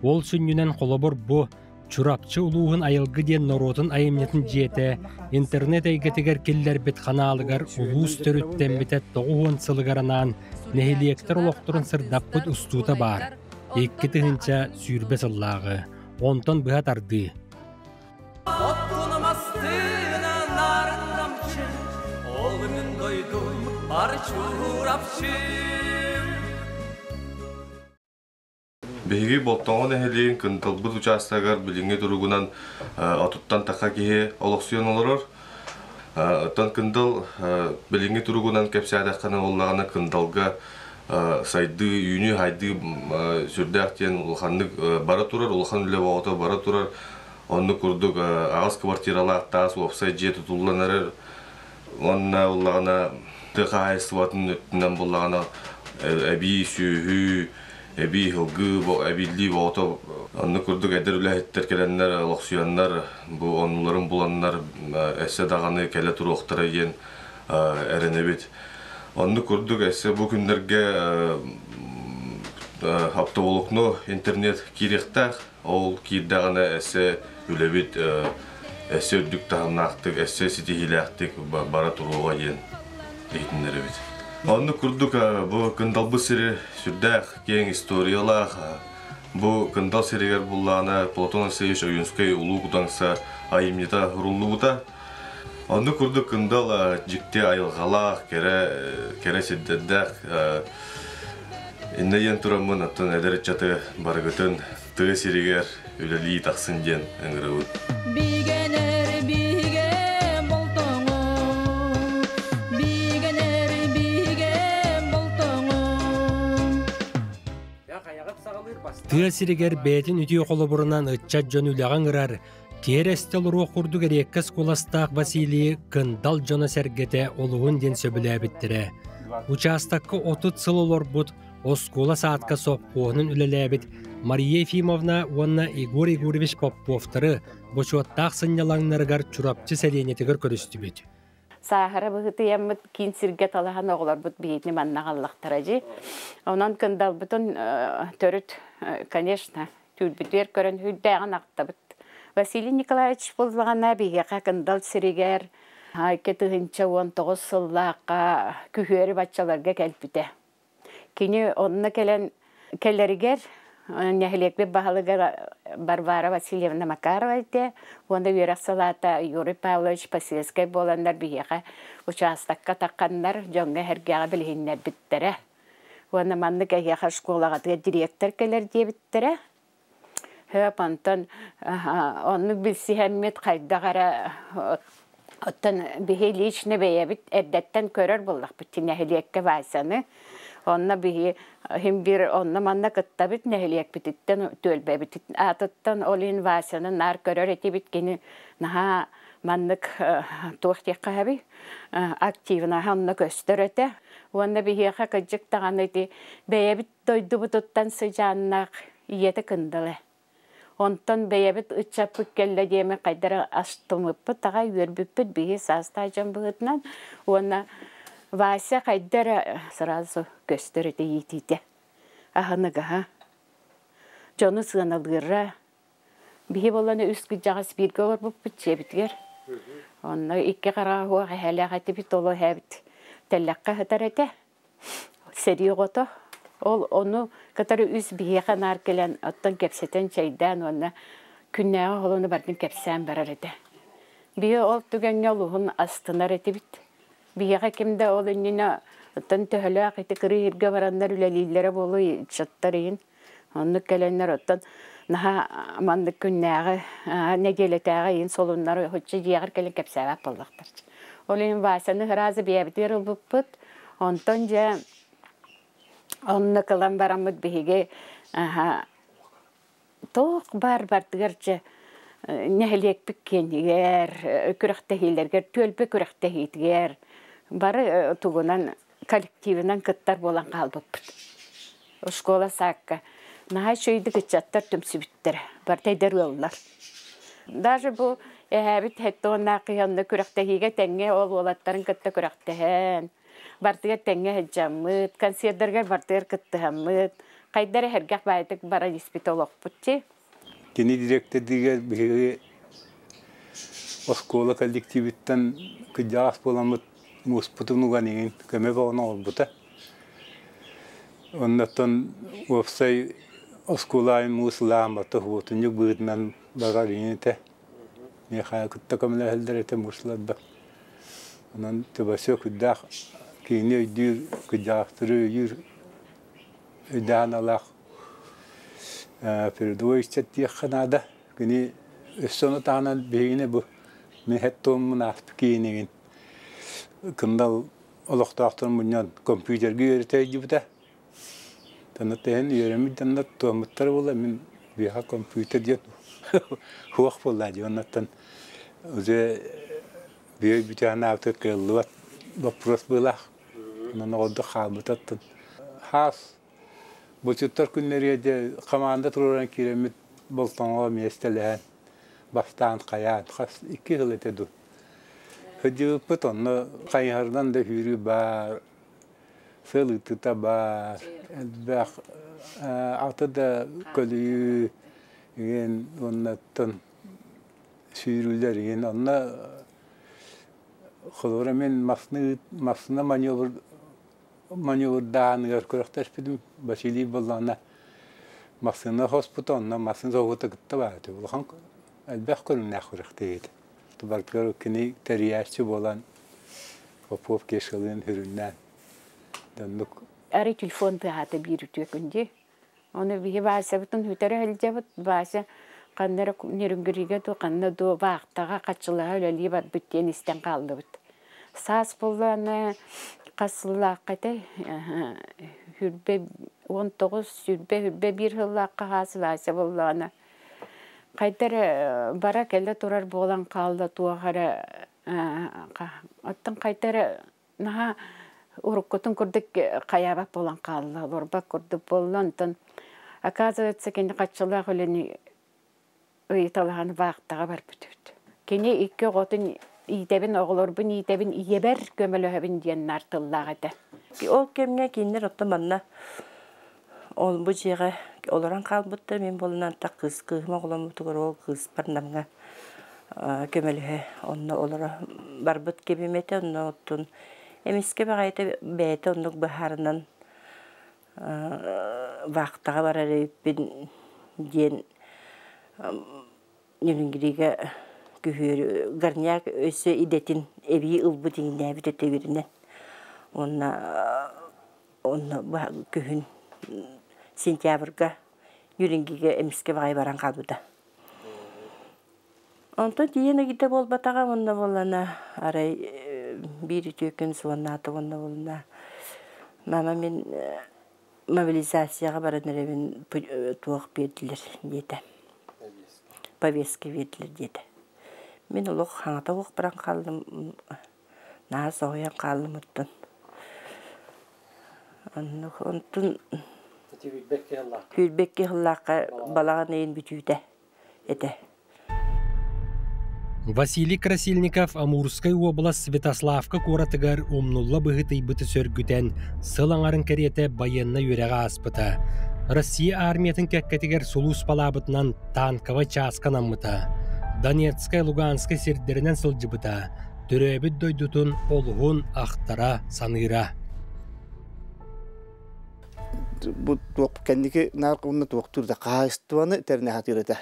Ол сүнньүнэн холобур бу Чурапчы улууһун Айылгы диэн норуотун айымньытын дьиэтэ интернет эйгэтигэр киллэрбит ханаалыгар улуус төрүттэммитэ 90 сылыгар анаан нэһилиэктэр олохторун сырдаппыт устуута баар. 2020 сыллааҕы. Онтон быһа тардыы. Биһиги Болтоҥо нэһилиэгин Кынталбыт учаастагар билиҥҥи туругунан отуттан тахха киһи олохсуйан олорор. Оттон Кындал билиҥҥи туругунан кэпсээтэххинэ буоллаҕына Кындалга сайдыы, үүнүү-сайдыы сүрдээх диэн улаханнык бара турар, улахан үлэ бөҕөтө бара турар. Оннук курдук аҕыс квартиралаах таас уопсай дьиэ тутуллан эрэр. Уонна буоллаҕына тыа хаһаайыстыбатын өттүнэн буоллаҕына эбии сүөһү, эбии сылгы, эбиллии бөҕөтө оннук курдук эдэр үлэһиттэр кэлэннэр олохсуйаннар бу оннуларын буланнар өссө даҕаны кэлэ туруохтара диэн эрэнэбит. Оннук курдук өссө бу күннэргэ оптоволокно интернет киириэхтээх. Ол киирдэҕинэ өссө үлэбит өссө үрдүк таһымнаахтык, өссө ситиһиилээхтик бара туруоҕа диэн иһитиннэрэбит. Оннук курдук бу Кындалбыт сири сүрдээх киэҥ историялаах. Бу Кындал сиригэр буллаҕына Платон Алексеевич Ойуунскай Улуу Кудаҥса айымньыта суруллубута. Оннук курдук Кындал дьикти айылҕалаах, кэрэ, кэрэ сирдэрдээх. Иннэ диэн тураммын, оттон эдэр ыччаты барыгытын тыа сиригэр үлэлии тахсын диэн ыҥырабыт. Бигэнэр биһигэ болтоҥо, бигэнэр биһигэ болтоҥо. Тыа сиригэр бэйэтин үтүө холобурунан ыччат дьон үлэҕэ ыҥырар, киэр эстэ олоруох курдук эриэккэс куоластаах Василийы Кындал дьоно-сэргэтэ олуһун диэн сөбүлээбиттэрэ. Учаастакка 30 сыл олорбут оскуола-саадка сопхуоһунан үлэлээбит Мария Ефимовна уонна Егор Егорович Поповтары бочуоттаах сынньалаҥнарыгар Чурапчы сэлиэнньэтигэр көрүстүбүт. Сааһыра быһыытыйаммыт киин сиргэ талаһан оҕолорбут биһиитини манна аҕаллахтара дии. Онон кындалбытын төрүт, конечно, түүрбүтүгэр көрөн үрдээҕин ахтабыт. Василий Николаевич буоллаҕына биһиэхэ Кындал сиригэр 2019 сыллаахха күһүөрү баччаларга кэлбитэ. Кини онно кэлэн кэлэригэр нэһилиэкпит баһылыга Варвара Васильевна Макарова этэ уонна үөрэх салаата Юрий Павлович Посельскай буоланнар биһиэхэ учаастакка тахханнар дьоҥҥо-сэргэҕэ билиһиннэрбиттэрэ. Уонна маннык эһиэхэ школаҕытыгар дириэктэр кэлэр диэбиттэрэ. Хөп онтон оннук билсиһэммит хайдах эрэ оттон биһи лично бэйэбит эрдэттэн көрөр буоллахпыт нэһилиэккэ Васяны. Онно биһи иһин биир онно-манна кыттабыт нэһилиэкпититтэн түөлбэбит аатыттан ол иһин Васяны наар көрөр этибит кини наһаа маннык туох диэххэ сөбүй активнаһа онно көстөр этэ. Уонна биһиэхэ кырдьык даҕаны ити бэйэбит дойдубутуттан сыдьааннаах ийэтэ Кындал ээ. Онтон бэйэбит ыччаппыт кэллэ диэмэ хайдара астыммыппыт аҕай үөрбүппүт биһи саастаах дьон быһыытынан уонна Вася хайда эрэ сразу көстөр этэ иитиитэ аһыныгаһа дьону сыаналыыра биһи буолланы үс кырдьаҕас бииргэ олорбуппут дьиэбитигэр онно икки хараҕа суох эһээлээх этибит ол эһээбит тэллэххэ сытар этэ сэрии оҕото ол ону кытары үс биһиэхэ наар кэлэн оттон кэпсэтэн чэйдээн уонна күннээҕи холону барытын кэпсээн барар этэ биһи ол түгэҥҥэ олуһун астынар этибит биһиэхэ ким да ол иннинэ оттон төһөлөөх ити кырыыһырга бараннар үлэлииллэрэ буолуо ыччаттар иһин оннук кэлэннэр оттон наһаа маннык күннээҕи нэдиэлэтээҕи иһин солуннары оччо дьиэҕэр кэлэн кэпсээбэт буоллахтар ол иһин Васяны сразу бэйэбитигэр ылбыппыт онтон дьэ онно кылан бараммыт биһиги Тоох баар бардыгар дьэ нэһилиэкпит киэнигэр, күрэхтэһиилэргэр, түөлбэ күрэхтэһиитигэр бары тугунан коллективынан кыттар буолан хаалбыппыт. Школа саакка наһаа үчүгэйдик ыччаттар түмсүбүттэрэ, барыта эдэр ыаллар. Даже бу эһээбит хэттэ кыһанна күрэхтэһиигэ тэҥҥэ ол уолаттарын кытта күрэхтэһэн, бартыгар тэҥҥэ сылдьаммыт, концерттаргар бартыгар кыттыһаммыт, хайдар эһэргэх баайтык баран испит олохпут ти. Кини директордыгар биһиги оскуола коллективиттан кыдьаҕас буоламмыт муспутун уган иҥин көмө бөҕөнү оҥорбута. Оннуттан уопсай оскуола аайы муус ылааммата уотунньук быһыытынан барар иҥин этэ. Миэхэ кытта көмөлөһөллөр этэ мусларда. Онон Тыбасё кырдаах киһини өйдүүр, кырдьаҕастары өйүүр өйдөөн алаах передовой ыччат диэххэ наада. Кини өссө ону таһынан биһигини бу мин хэт туоммун ааспыт киинигин Кындал олохтоохторун мунньан компьютерга үөрэтэ илдьибитэ. Тэннэ үөрэммит дьоннор туоммуттар буолла мин биһиэхэ компьютер диэн хуох буолла дии оннуттан уже биир бүтүөн аабыта кыаллыбат вопрос быылаах. Онон оҕордук хаалбытаттан хаас бучуттар күннэригэр дьэ команда туруоран киирэммит болтоҥоҕо миэстэлэһэн бастаан хайаан хас икки сыл этэ дуу сылдьыбыппыт онно хайыһарынан да сүүрүү баар сыл ыытыыта баар элбэх аты да көлүйүү игин уоннаттан сүүрүүлэр игин онно холобура мин массыына массыына маневр маневрдааһыныгар күрэхтэспитим Василий буоллаҕына массыына хоспута онно массыына соһуута кытта баар этэ улахан элбэх көрүҥнээх күрэхтэһии этэ барытыгар кини тэрийээччи буолан Попов Кешалыын сүрүннээн оннук Арай телефон тыаһаата биир үтүө күн дии. Ону биһи Васябытын сүтэрэ сылдьабыт. Вася ханна эрэ Нерюнгригэ дуу, ханна дуу вахтаҕа хаччылаһа үлэлии барбыт диэн истэн хааллыбыт. Саас буоллаҕына хас сыллаахха этэй? Хүрбэ 19, сүрбэ хүрбэ биир сыллаахха хаас Вася буоллаҕына хайда эрэ бара-кэлэ турар буолан хаалла туох эрэ оттон хайда эрэ наһаа уруккутун курдук хайаабат буолан хаалла, олорбот курдук буолла. Онтон оказывается кини хаччылаах үлэни ыйыталаһан вахтаҕа барбыт эбит. Кини икки оҕотун иитэбин, оҕолорбун иитэбин, ийэбэр көмөлөһөбүн диэн наар тыллаах этэ. Ол кэмҥэ кинилэр оттон манна ол бу дьиэҕэ олорон хаалбыттар. Мин буолан антах кыыс кыыһым оҕоломмутугар ол кыыспар Намҥа көмөлөһө онно олоро барбыт кэмим этэ. Онно оттон эмискэ баҕайыта бэйэтэ оннук быһаарынан вахтаҕа барар эбиппин диэн Нерюнгригэ күһүөрү горняк өссө идэтин эбии ылбыт иҥнээбит этэ үөрэнэн. Уонна онно күһүн сентябрьга Нерюнгригэ эмискэ баҕайы баран хаалбыта. Онтон тиийэн ыйда буолбатаҕа уонна буоллана арай биир үтүө күн суоннаата уонна буолла мама мин мобилизацияҕа баран эрэбин туох биэрдилэр диэтэ. Повестка биэрдилэр диэтэ. Мин олох хаҥата суох баран хааллым наһаа соһуйан хааллым оттон. Оннук онтун Күүрбэкки сыллаахха балаҕан ыйын бүтүүтэ этэ. Василий Красильников Амурскай уобалас Святославка куоратыгар умнулла быһыытыйбыты сөргүтэн, сыл аҥарын кэриэтэ байыаннай үөрэҕи ааспыта. Россия армиятын кэккэтигэр сулууспалаабытынан танковай чааска анаммыта. Донецкай, Луганскай сирдэринэн сылдьыбыта. Төрөөбүт дойдутун олуһун ахтара, саныыра. Бу туох кэнники наар уонна туохтуур да хаһаайыстыбаны тэринэ сатыыр этэ.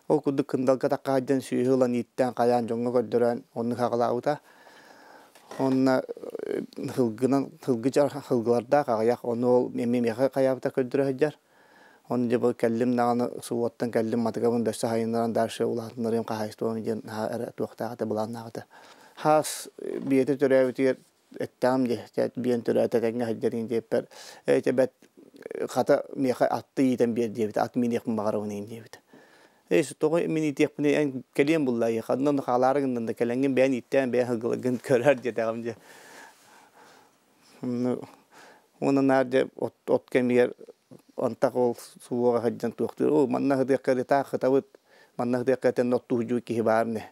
Ол курдук кындалга таккаайдан сүөһү ылан ииттээн хайаан дьоҥҥо көрдөрөн оннук аҕалаабыта. Онно сылгынан сылгы сылгылардаах аҕыйах ону ол эмиэ миэхэ хайаабыта көрдөрө сылдьар. Ону дьэ бу кэллим даҕаны субуоттан кэллим матыгабын бөссө хайыннаран дальше улаатыннарыам хаһаайыстыбам диэн наһаа эрэ туохтаах этэ былааннаах этэ. Хаас биэтэ төрөөбүтүгэр эттэҕим дии, биэн төрөөтө тэҥҥэ сылдьар диэппэр, ээ бэт Хата миэхэ атты иитэн биэр диэбит, ат миниэхпин баҕарабын иин диэбит. Эй, тоҕо мин иитиэхпиний, эн кэлиэн булла, ханна хаалаары гыннан да кэлэҥҥин бэйэн ииттээн, бэйэн сылгыларгын көрөр диэтэҕим дьэ. Уонна наар дьэ от, от кэмигэр антах ол суоҕа сылдьан туохтуур, оо, манна сытыахха ытаах сытабыт, манна сытыахха этэн оттууһдьуу киһи баар ини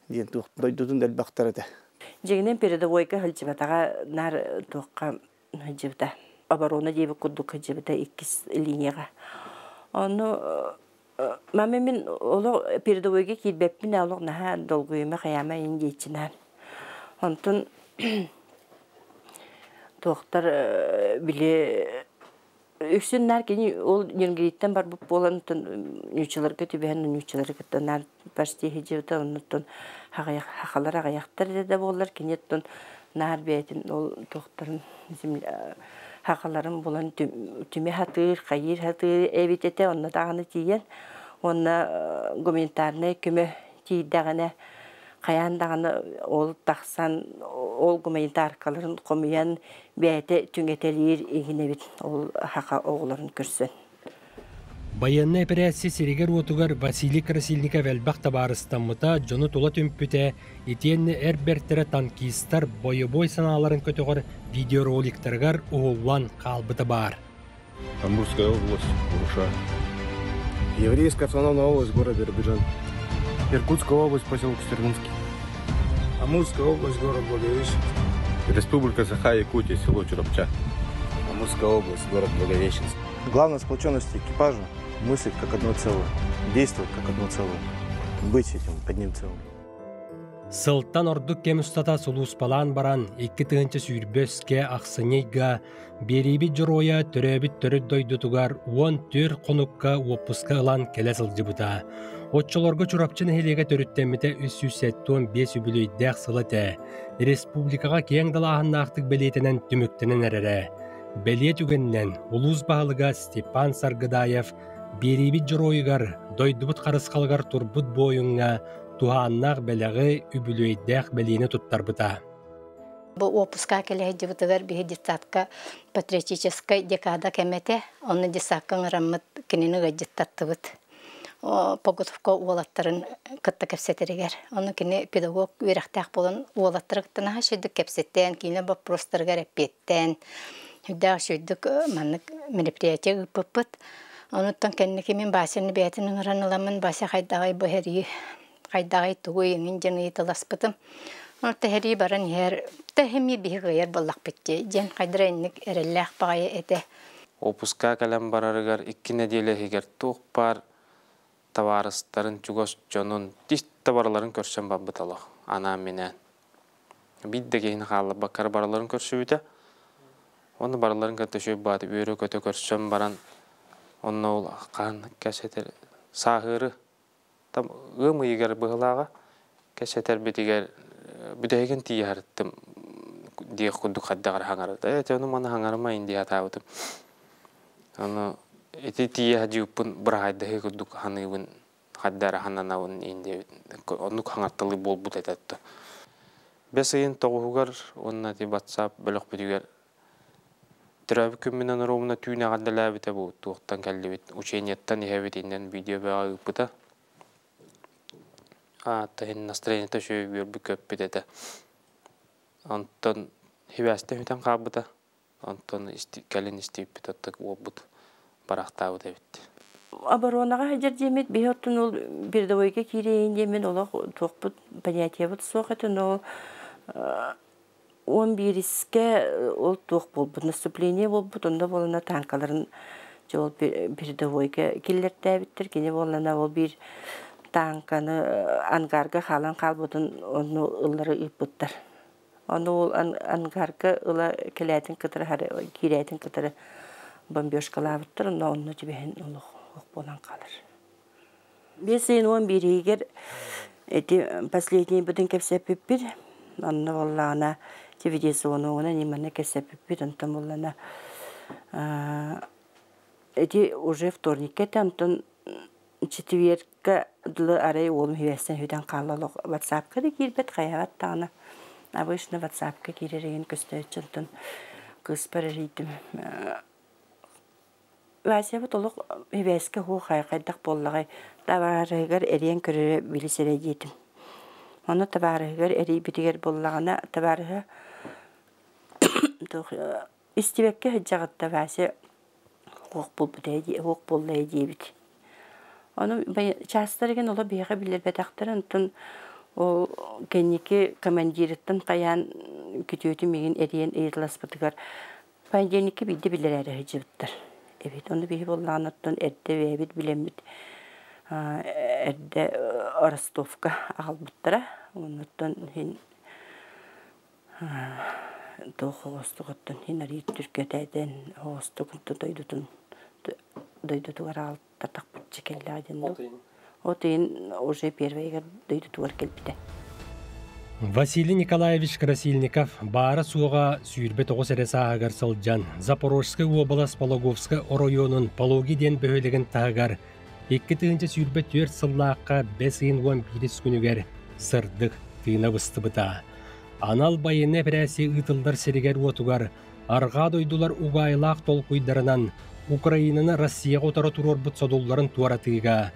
диэн туох дойдутун да элбэхтэр этэ. Дьиҥинэн передовойга сылдьыбатаҕа наар туохха сылдьыбыта. Оборона диэбит курдук сылдьыбыта иккис линияҕа. Ону мама мин олох передовойга киирбэппин олох наһаа долгуйума хайаама ин диэччинээн. Онтон туохтар били үксүн наар кини ол Ньүргириттэн барбыт буолан нууччаларга түбэһэн нууччалары кытта наар почти сылдьыбыта оннуттан хахалар аҕыйахтар да буоллар кини оттон наар бэйэтин ол туохтарын хахаларын булан түмэ сатыыр хайыыр сатыыр эбит этэ онно даҕаны тиийэн уонна гуманитарнай көмө тиийдэҕинэ хайаан даҕаны ол тахсан ол гуманитаркаларын хомуйан бэйэтэ түҥэтэлиир иһин эбит ол хаха оҕолорун көрсөн. Байыаннай эпэрээссийэ сиригэр-уотугар Василий Красильников элбэх табаарыстаммыта, дьону тула түмпүтэ, итиэннэ эр бэртэрэ танкистар бойобуой санааларын көтөҕөр видеороликтарыгар уһуллан хаалбыта баар. Амурская область, Уруша. Еврейская автономная область, город Биробиджан. Иркутская область, поселок Стервинский. Амурская область, город Благовещенск. Республика Саха-Якутия, село Чурапча. Амурская область, город Благовещенск. Главное сплоченность экипажа – мыслить как одно целое, действовать как одно целое, быть этим одним целым. Сылтан ордук кэм устата сулууспалаан баран, 2020 өскө ахсынньы ыйга биэриибит дьоруойа төрөөбүт төрүт дойдутугар 14 хонукка уоппуска ылан кэлэ сылдьыбыта. Оччолорго Чурапчы нэһилиэгэ төрүттэммитэ 375 үбүлүөйдээх сыл этэ. Республикаҕа киэҥ далааһыннаахтык бэлиэтэнэн түмүктэнэн эрэрэ. Бэлиэ түгэнинэн улуус баһылыга Степан Саргыдаев биэриибит дьоруойугар, дойдубут харысхалыгар турбут буойуҥҥа туһааннаах бэлэҕи, үбүлүөйдээх бэлиэни туттарбыта. Бу уоппуска кэлэ сылдьыбытыгар биһи детсадка патриотическай декада кэмэтэ, онно детсадка ыҥыраммыт кинини ыалдьыттаттыбыт. Погодовка уолаттарын кытта кэпсэтэригэр. Ону кини педагог үөрэхтээх буолан уолаттары кытта наһаа үчүгдүк кэпсэтэн, киинэ боппуруостарыгар эппиэттээн, сүрдээх үчүгдүк маннык мероприятие ыыппыппыт. Онуттан кэнники мин Васяны бэйэтин ыҥыран ыламмын Вася хайдаҕай бу эһэрии хайдаҕай тугуй эҥин диэн ыйыталаспытым. Ол тэһэрии баран иһэр тэһэмиэ биһи кыайар буоллахпыт дии диэн хайдара инник эрэллээх баҕайы этэ. Опуска кэлэн барарыгар икки нэдиэлэ иһигэр туох баар табаарыстарын чугас дьонун тис да барыларын көрсөн барбыт олох анаан-минээн. Биир да киһини хаалларбакка барыларын көрсүбүтэ. Онно барыларын кытта үчүгэй баҕайытык үөрэ-көтө көрсөн баран, онно ол хаһан кэпсэтэр сааһыары там ыам ыйыгар быһылааҕа кэпсэтэрбитигэр бүтэһигин тиийэ сырыттым диэх курдук хайдах эрэ хаҥарда. Ээ ону маны хаҥарыма ин дии сатаабытым. Ону ити тиийэ садьыыппын быраһаайдаһыы курдук саныыбын хайда эрэ сананабын иин диэбит оннук хаҥарталыы буолбут этэ отто. Бэс ыйын тоҕуһугар уонна ити WhatsApp бөлөхпүтүгэр төрөөбүт күммүнэн оруобуна түүн эҕэрдэлээбитэ бу туохтан кэллибит учениеттан иһэбит иннэн видео бөҕө ыыппыта. Аата иһин настроениета үчүгэй үөрбүт көппүт этэ. Онтон хибээстэн бүтэн хаалбыта. Онтон кэлин истибиппит отток уолбут барахтаабыт эбит. Оборонаҕа сылдьар диэммит биһи оттон ол передовойга киирэйин диэммин олох туохпут понятиебыт суох этэ но 11-искэ ол туох буолбут наступление буолбут онно буолана танкаларын дьэ ол передовойга киллэртээбиттэр кини буоллана ол биир танканы ангарга хаалан хаалбытын онно ыллары ыыппыттар. Ону ол ангарка ыла кэлээтин кытары киирээтин кытары бомбежкалаабыттар, онно онно түбэһэн олох буолан хаалар. Биэс ыйын 11-игэр эти последний бытын кэпсэппиппит. Онно буоллаҕына телевизионугунан именно кэпсэппиппит. Онтон буоллаҕына эти уже вторникка этэ, онтон четверка дылы арай уолум үһүөстэн сүтэн хаалла олох ватсапка да киирбэт хайаҕат даҕаны обычно ватсапка киирэр игин көстөөччү онтон кыыспар эрийдим. Васябыт олох хибээскэ хуох хайдах буоллаҕай табаарыһыгар эриэн көрөрө билис эрэ диэтим. Ону табаарыһыгар эрийбитигэр буоллаҕына табаарыһа истибэккэ сылдьаҕытта Вася хуох буолбут хуох буолла диэбит. Ону чаастарыгын оло биһиэхэ билэрбэтэхтэр онтон ол кэнники командирыттан хайаан күтүөтүм миигин эриэн ыйыталаспытыгар понедельникка биирдэ билэрээри сылдьыбыттар эбит. Ону биһи буоллаҕына оттон эрдэ бэйэбит билэммит эрдэ Ростовка аҕалбыттара. Оннуттан иһин туох оҕостук оттон иһин арыый түргэтэтэн оҕостук дойдутун дойдутугар аҕалтатахпытча кэллэҕэ диэн От иһин уже первыйыгар дойдутугар кэлбитэ. Василий Николаевич Красильников баара-суоҕа 29 эрэ сааһыгар сылдьан Запорожскай уобалас Пологовскай оройуонун Пологи диэн бөһүөлэгин таһыгар 2024 сыллаахха бэс ыйын 11 күнүгэр сырдык тыына быстыбыта. Анал байыаннай эпэрээссийэ ыытыллар сиригэр-уотугар арҕаа дойдулар угаайылаах толкуйдарынан Украинаны Россияҕа утары туруорбут содулларын туоратыыга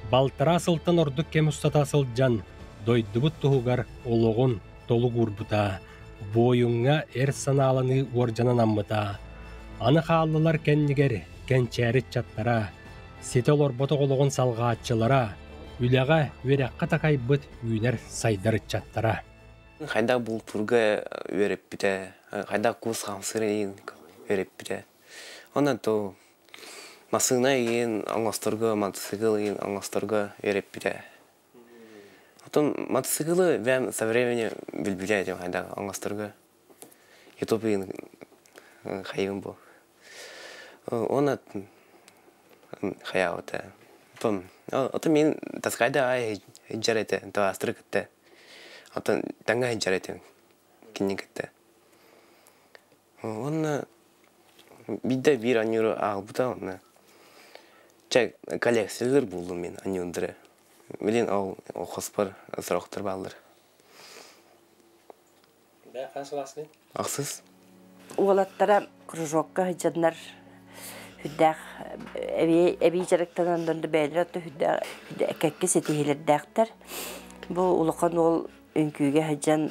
балтараа сылтан ордук кэм устата сылдьан дойдубут туһугар олоҕун толук уурбута, буойуҥҥа эр санааланыы уордьанын аммыта. Аны хааллылар кэннигэр кэнчээри ыччаттара, ситэ олорботох олоҕун салҕааччылара, үлэҕэ, үөрэххэ такайбыт үүнэр сайдар ыччаттара. Хайдах бултуурга үөрэппитэ, хайдах кус хамсыыр иин үөрэппитэ. Онон то массыына иин оҥосторго, мотоцикл иин оҥосторго үөрэппитэ. Потом мотоциклы бэм со временем билбитэ этим хайдах оҥосторго. Ютуб иин хайыым бу. Оны хайаабыта. Потом, ото мин таскайда ай хиджар этэ, то астыры кытта. Оттон таҥҥа сылдьар этим кинини кытта. Уонна биирдэ биир анньыыры аҕалбыта онно чэ коллекциялыыр буоллум мин анньыырдары. Билин ол хоспор сорохтор бааллар. Ахсыс. Уолаттара кружокка сылдьаннар сүрдээх эбии дьарыктанан бэйэлэрэ сүрдээх кэккэ ситиһиилэрдээхтэр. Бу улахан уол үҥкүүгэ сылдьан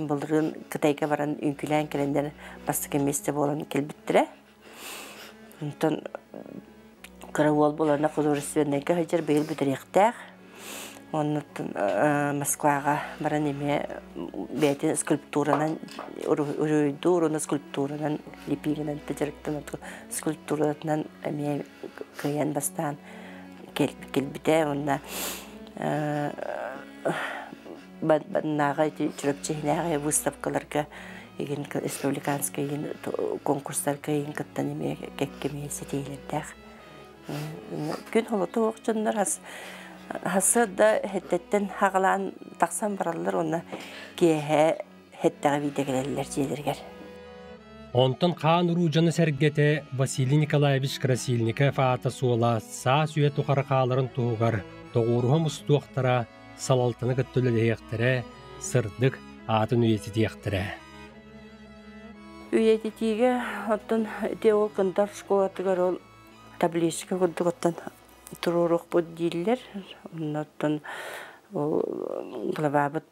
былырыын Кытайга баран үҥкүүлээн кэлэннэр бастакы миэстэ буолан кэлбиттэрэ. Онтон кыра уол буолана художественнайга сылдьар быйыл бүтэриэхтээх. Оннуттан Москваҕа баран эмиэ бэйэтин скульптуранан уруһуйдуур уонна скульптуранан лепилинэн да дьарыктанар скульптуратынан эмиэ кыайан бастаан кэлбитэ уонна баннааҕы ити Чурапчы иһинээҕи выставкаларга игин республиканскай игин конкурстарга игин кыттан эмиэ кэккэ эмиэ ситиһиилэрдээх. Күн холоту ох дьоннор хасы да хэттэттэн хагалаан тахсан бараллар уонна киэһэ хэттэҕэ биирдэ кэлэллэр дьиэлэригэр. Онтон хаан уруу дьоно сэргэтэ Василий Николаевич Красильников аата суола саас үйэ тухары хааларын туһугар тоҕуоруһа мустуохтара, салалтаны кытта үлэлэһиэхтэрэ, сырдык аатын үйэтитиэхтэрэ. Үйэтитиигэ оттон ити ол Кындар школатыгар ол табличка курдук оттон туруоруохпут дииллэр. Оннуттан ол главабыт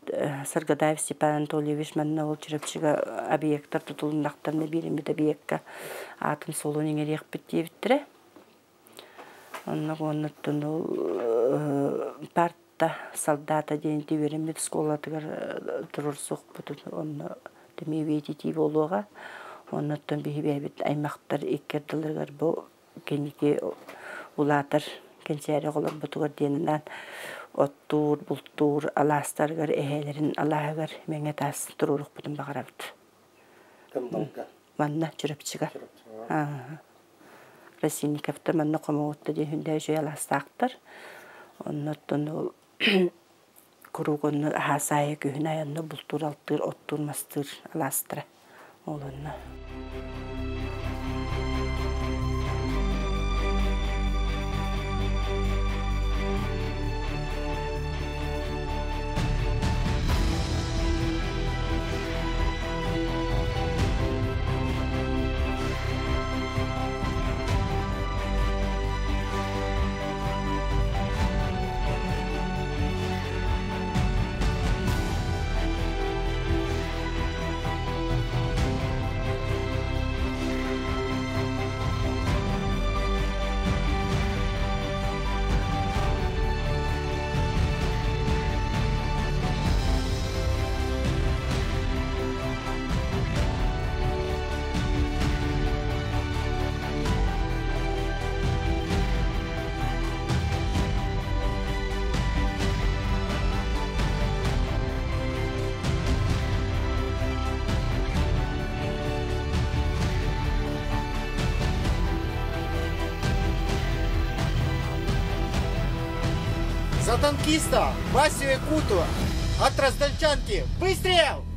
Саргадаев Степан Анатольевич манна ол Чурапчыга объектар тутулуннахтарына биэриммит объекка аатын суолун иҥэриэхпит диэбиттэрэ. Оннук оннуттан ол парта солдата диэн үөрэммит школатыгар туруорсуохпутун онно эмиэ үйэтитии буолуоҕа. Оннуттан биһи бэйэбит аймахтар икки ардыларыгар бу кэнники улаатар кэнчээри оҕолорбутугар диэн оттуур, бултуур алаастарыгар эһээлэрин алааһыгар мэҥэ таас туруорукпутун баҕарабыт. Манна Чурапчыга. Красильниковтар манна хомоҕутта диэн хүндэ үчүгэй алаастаахтар. Оннуттан ол куруук онно аһаасаайы күһүн айанна бултуур, алтыыр, оттуур, мастыыр алаастара. Ол онно. За танкиста Васю Якуту от Раздольчанки. Выстрел!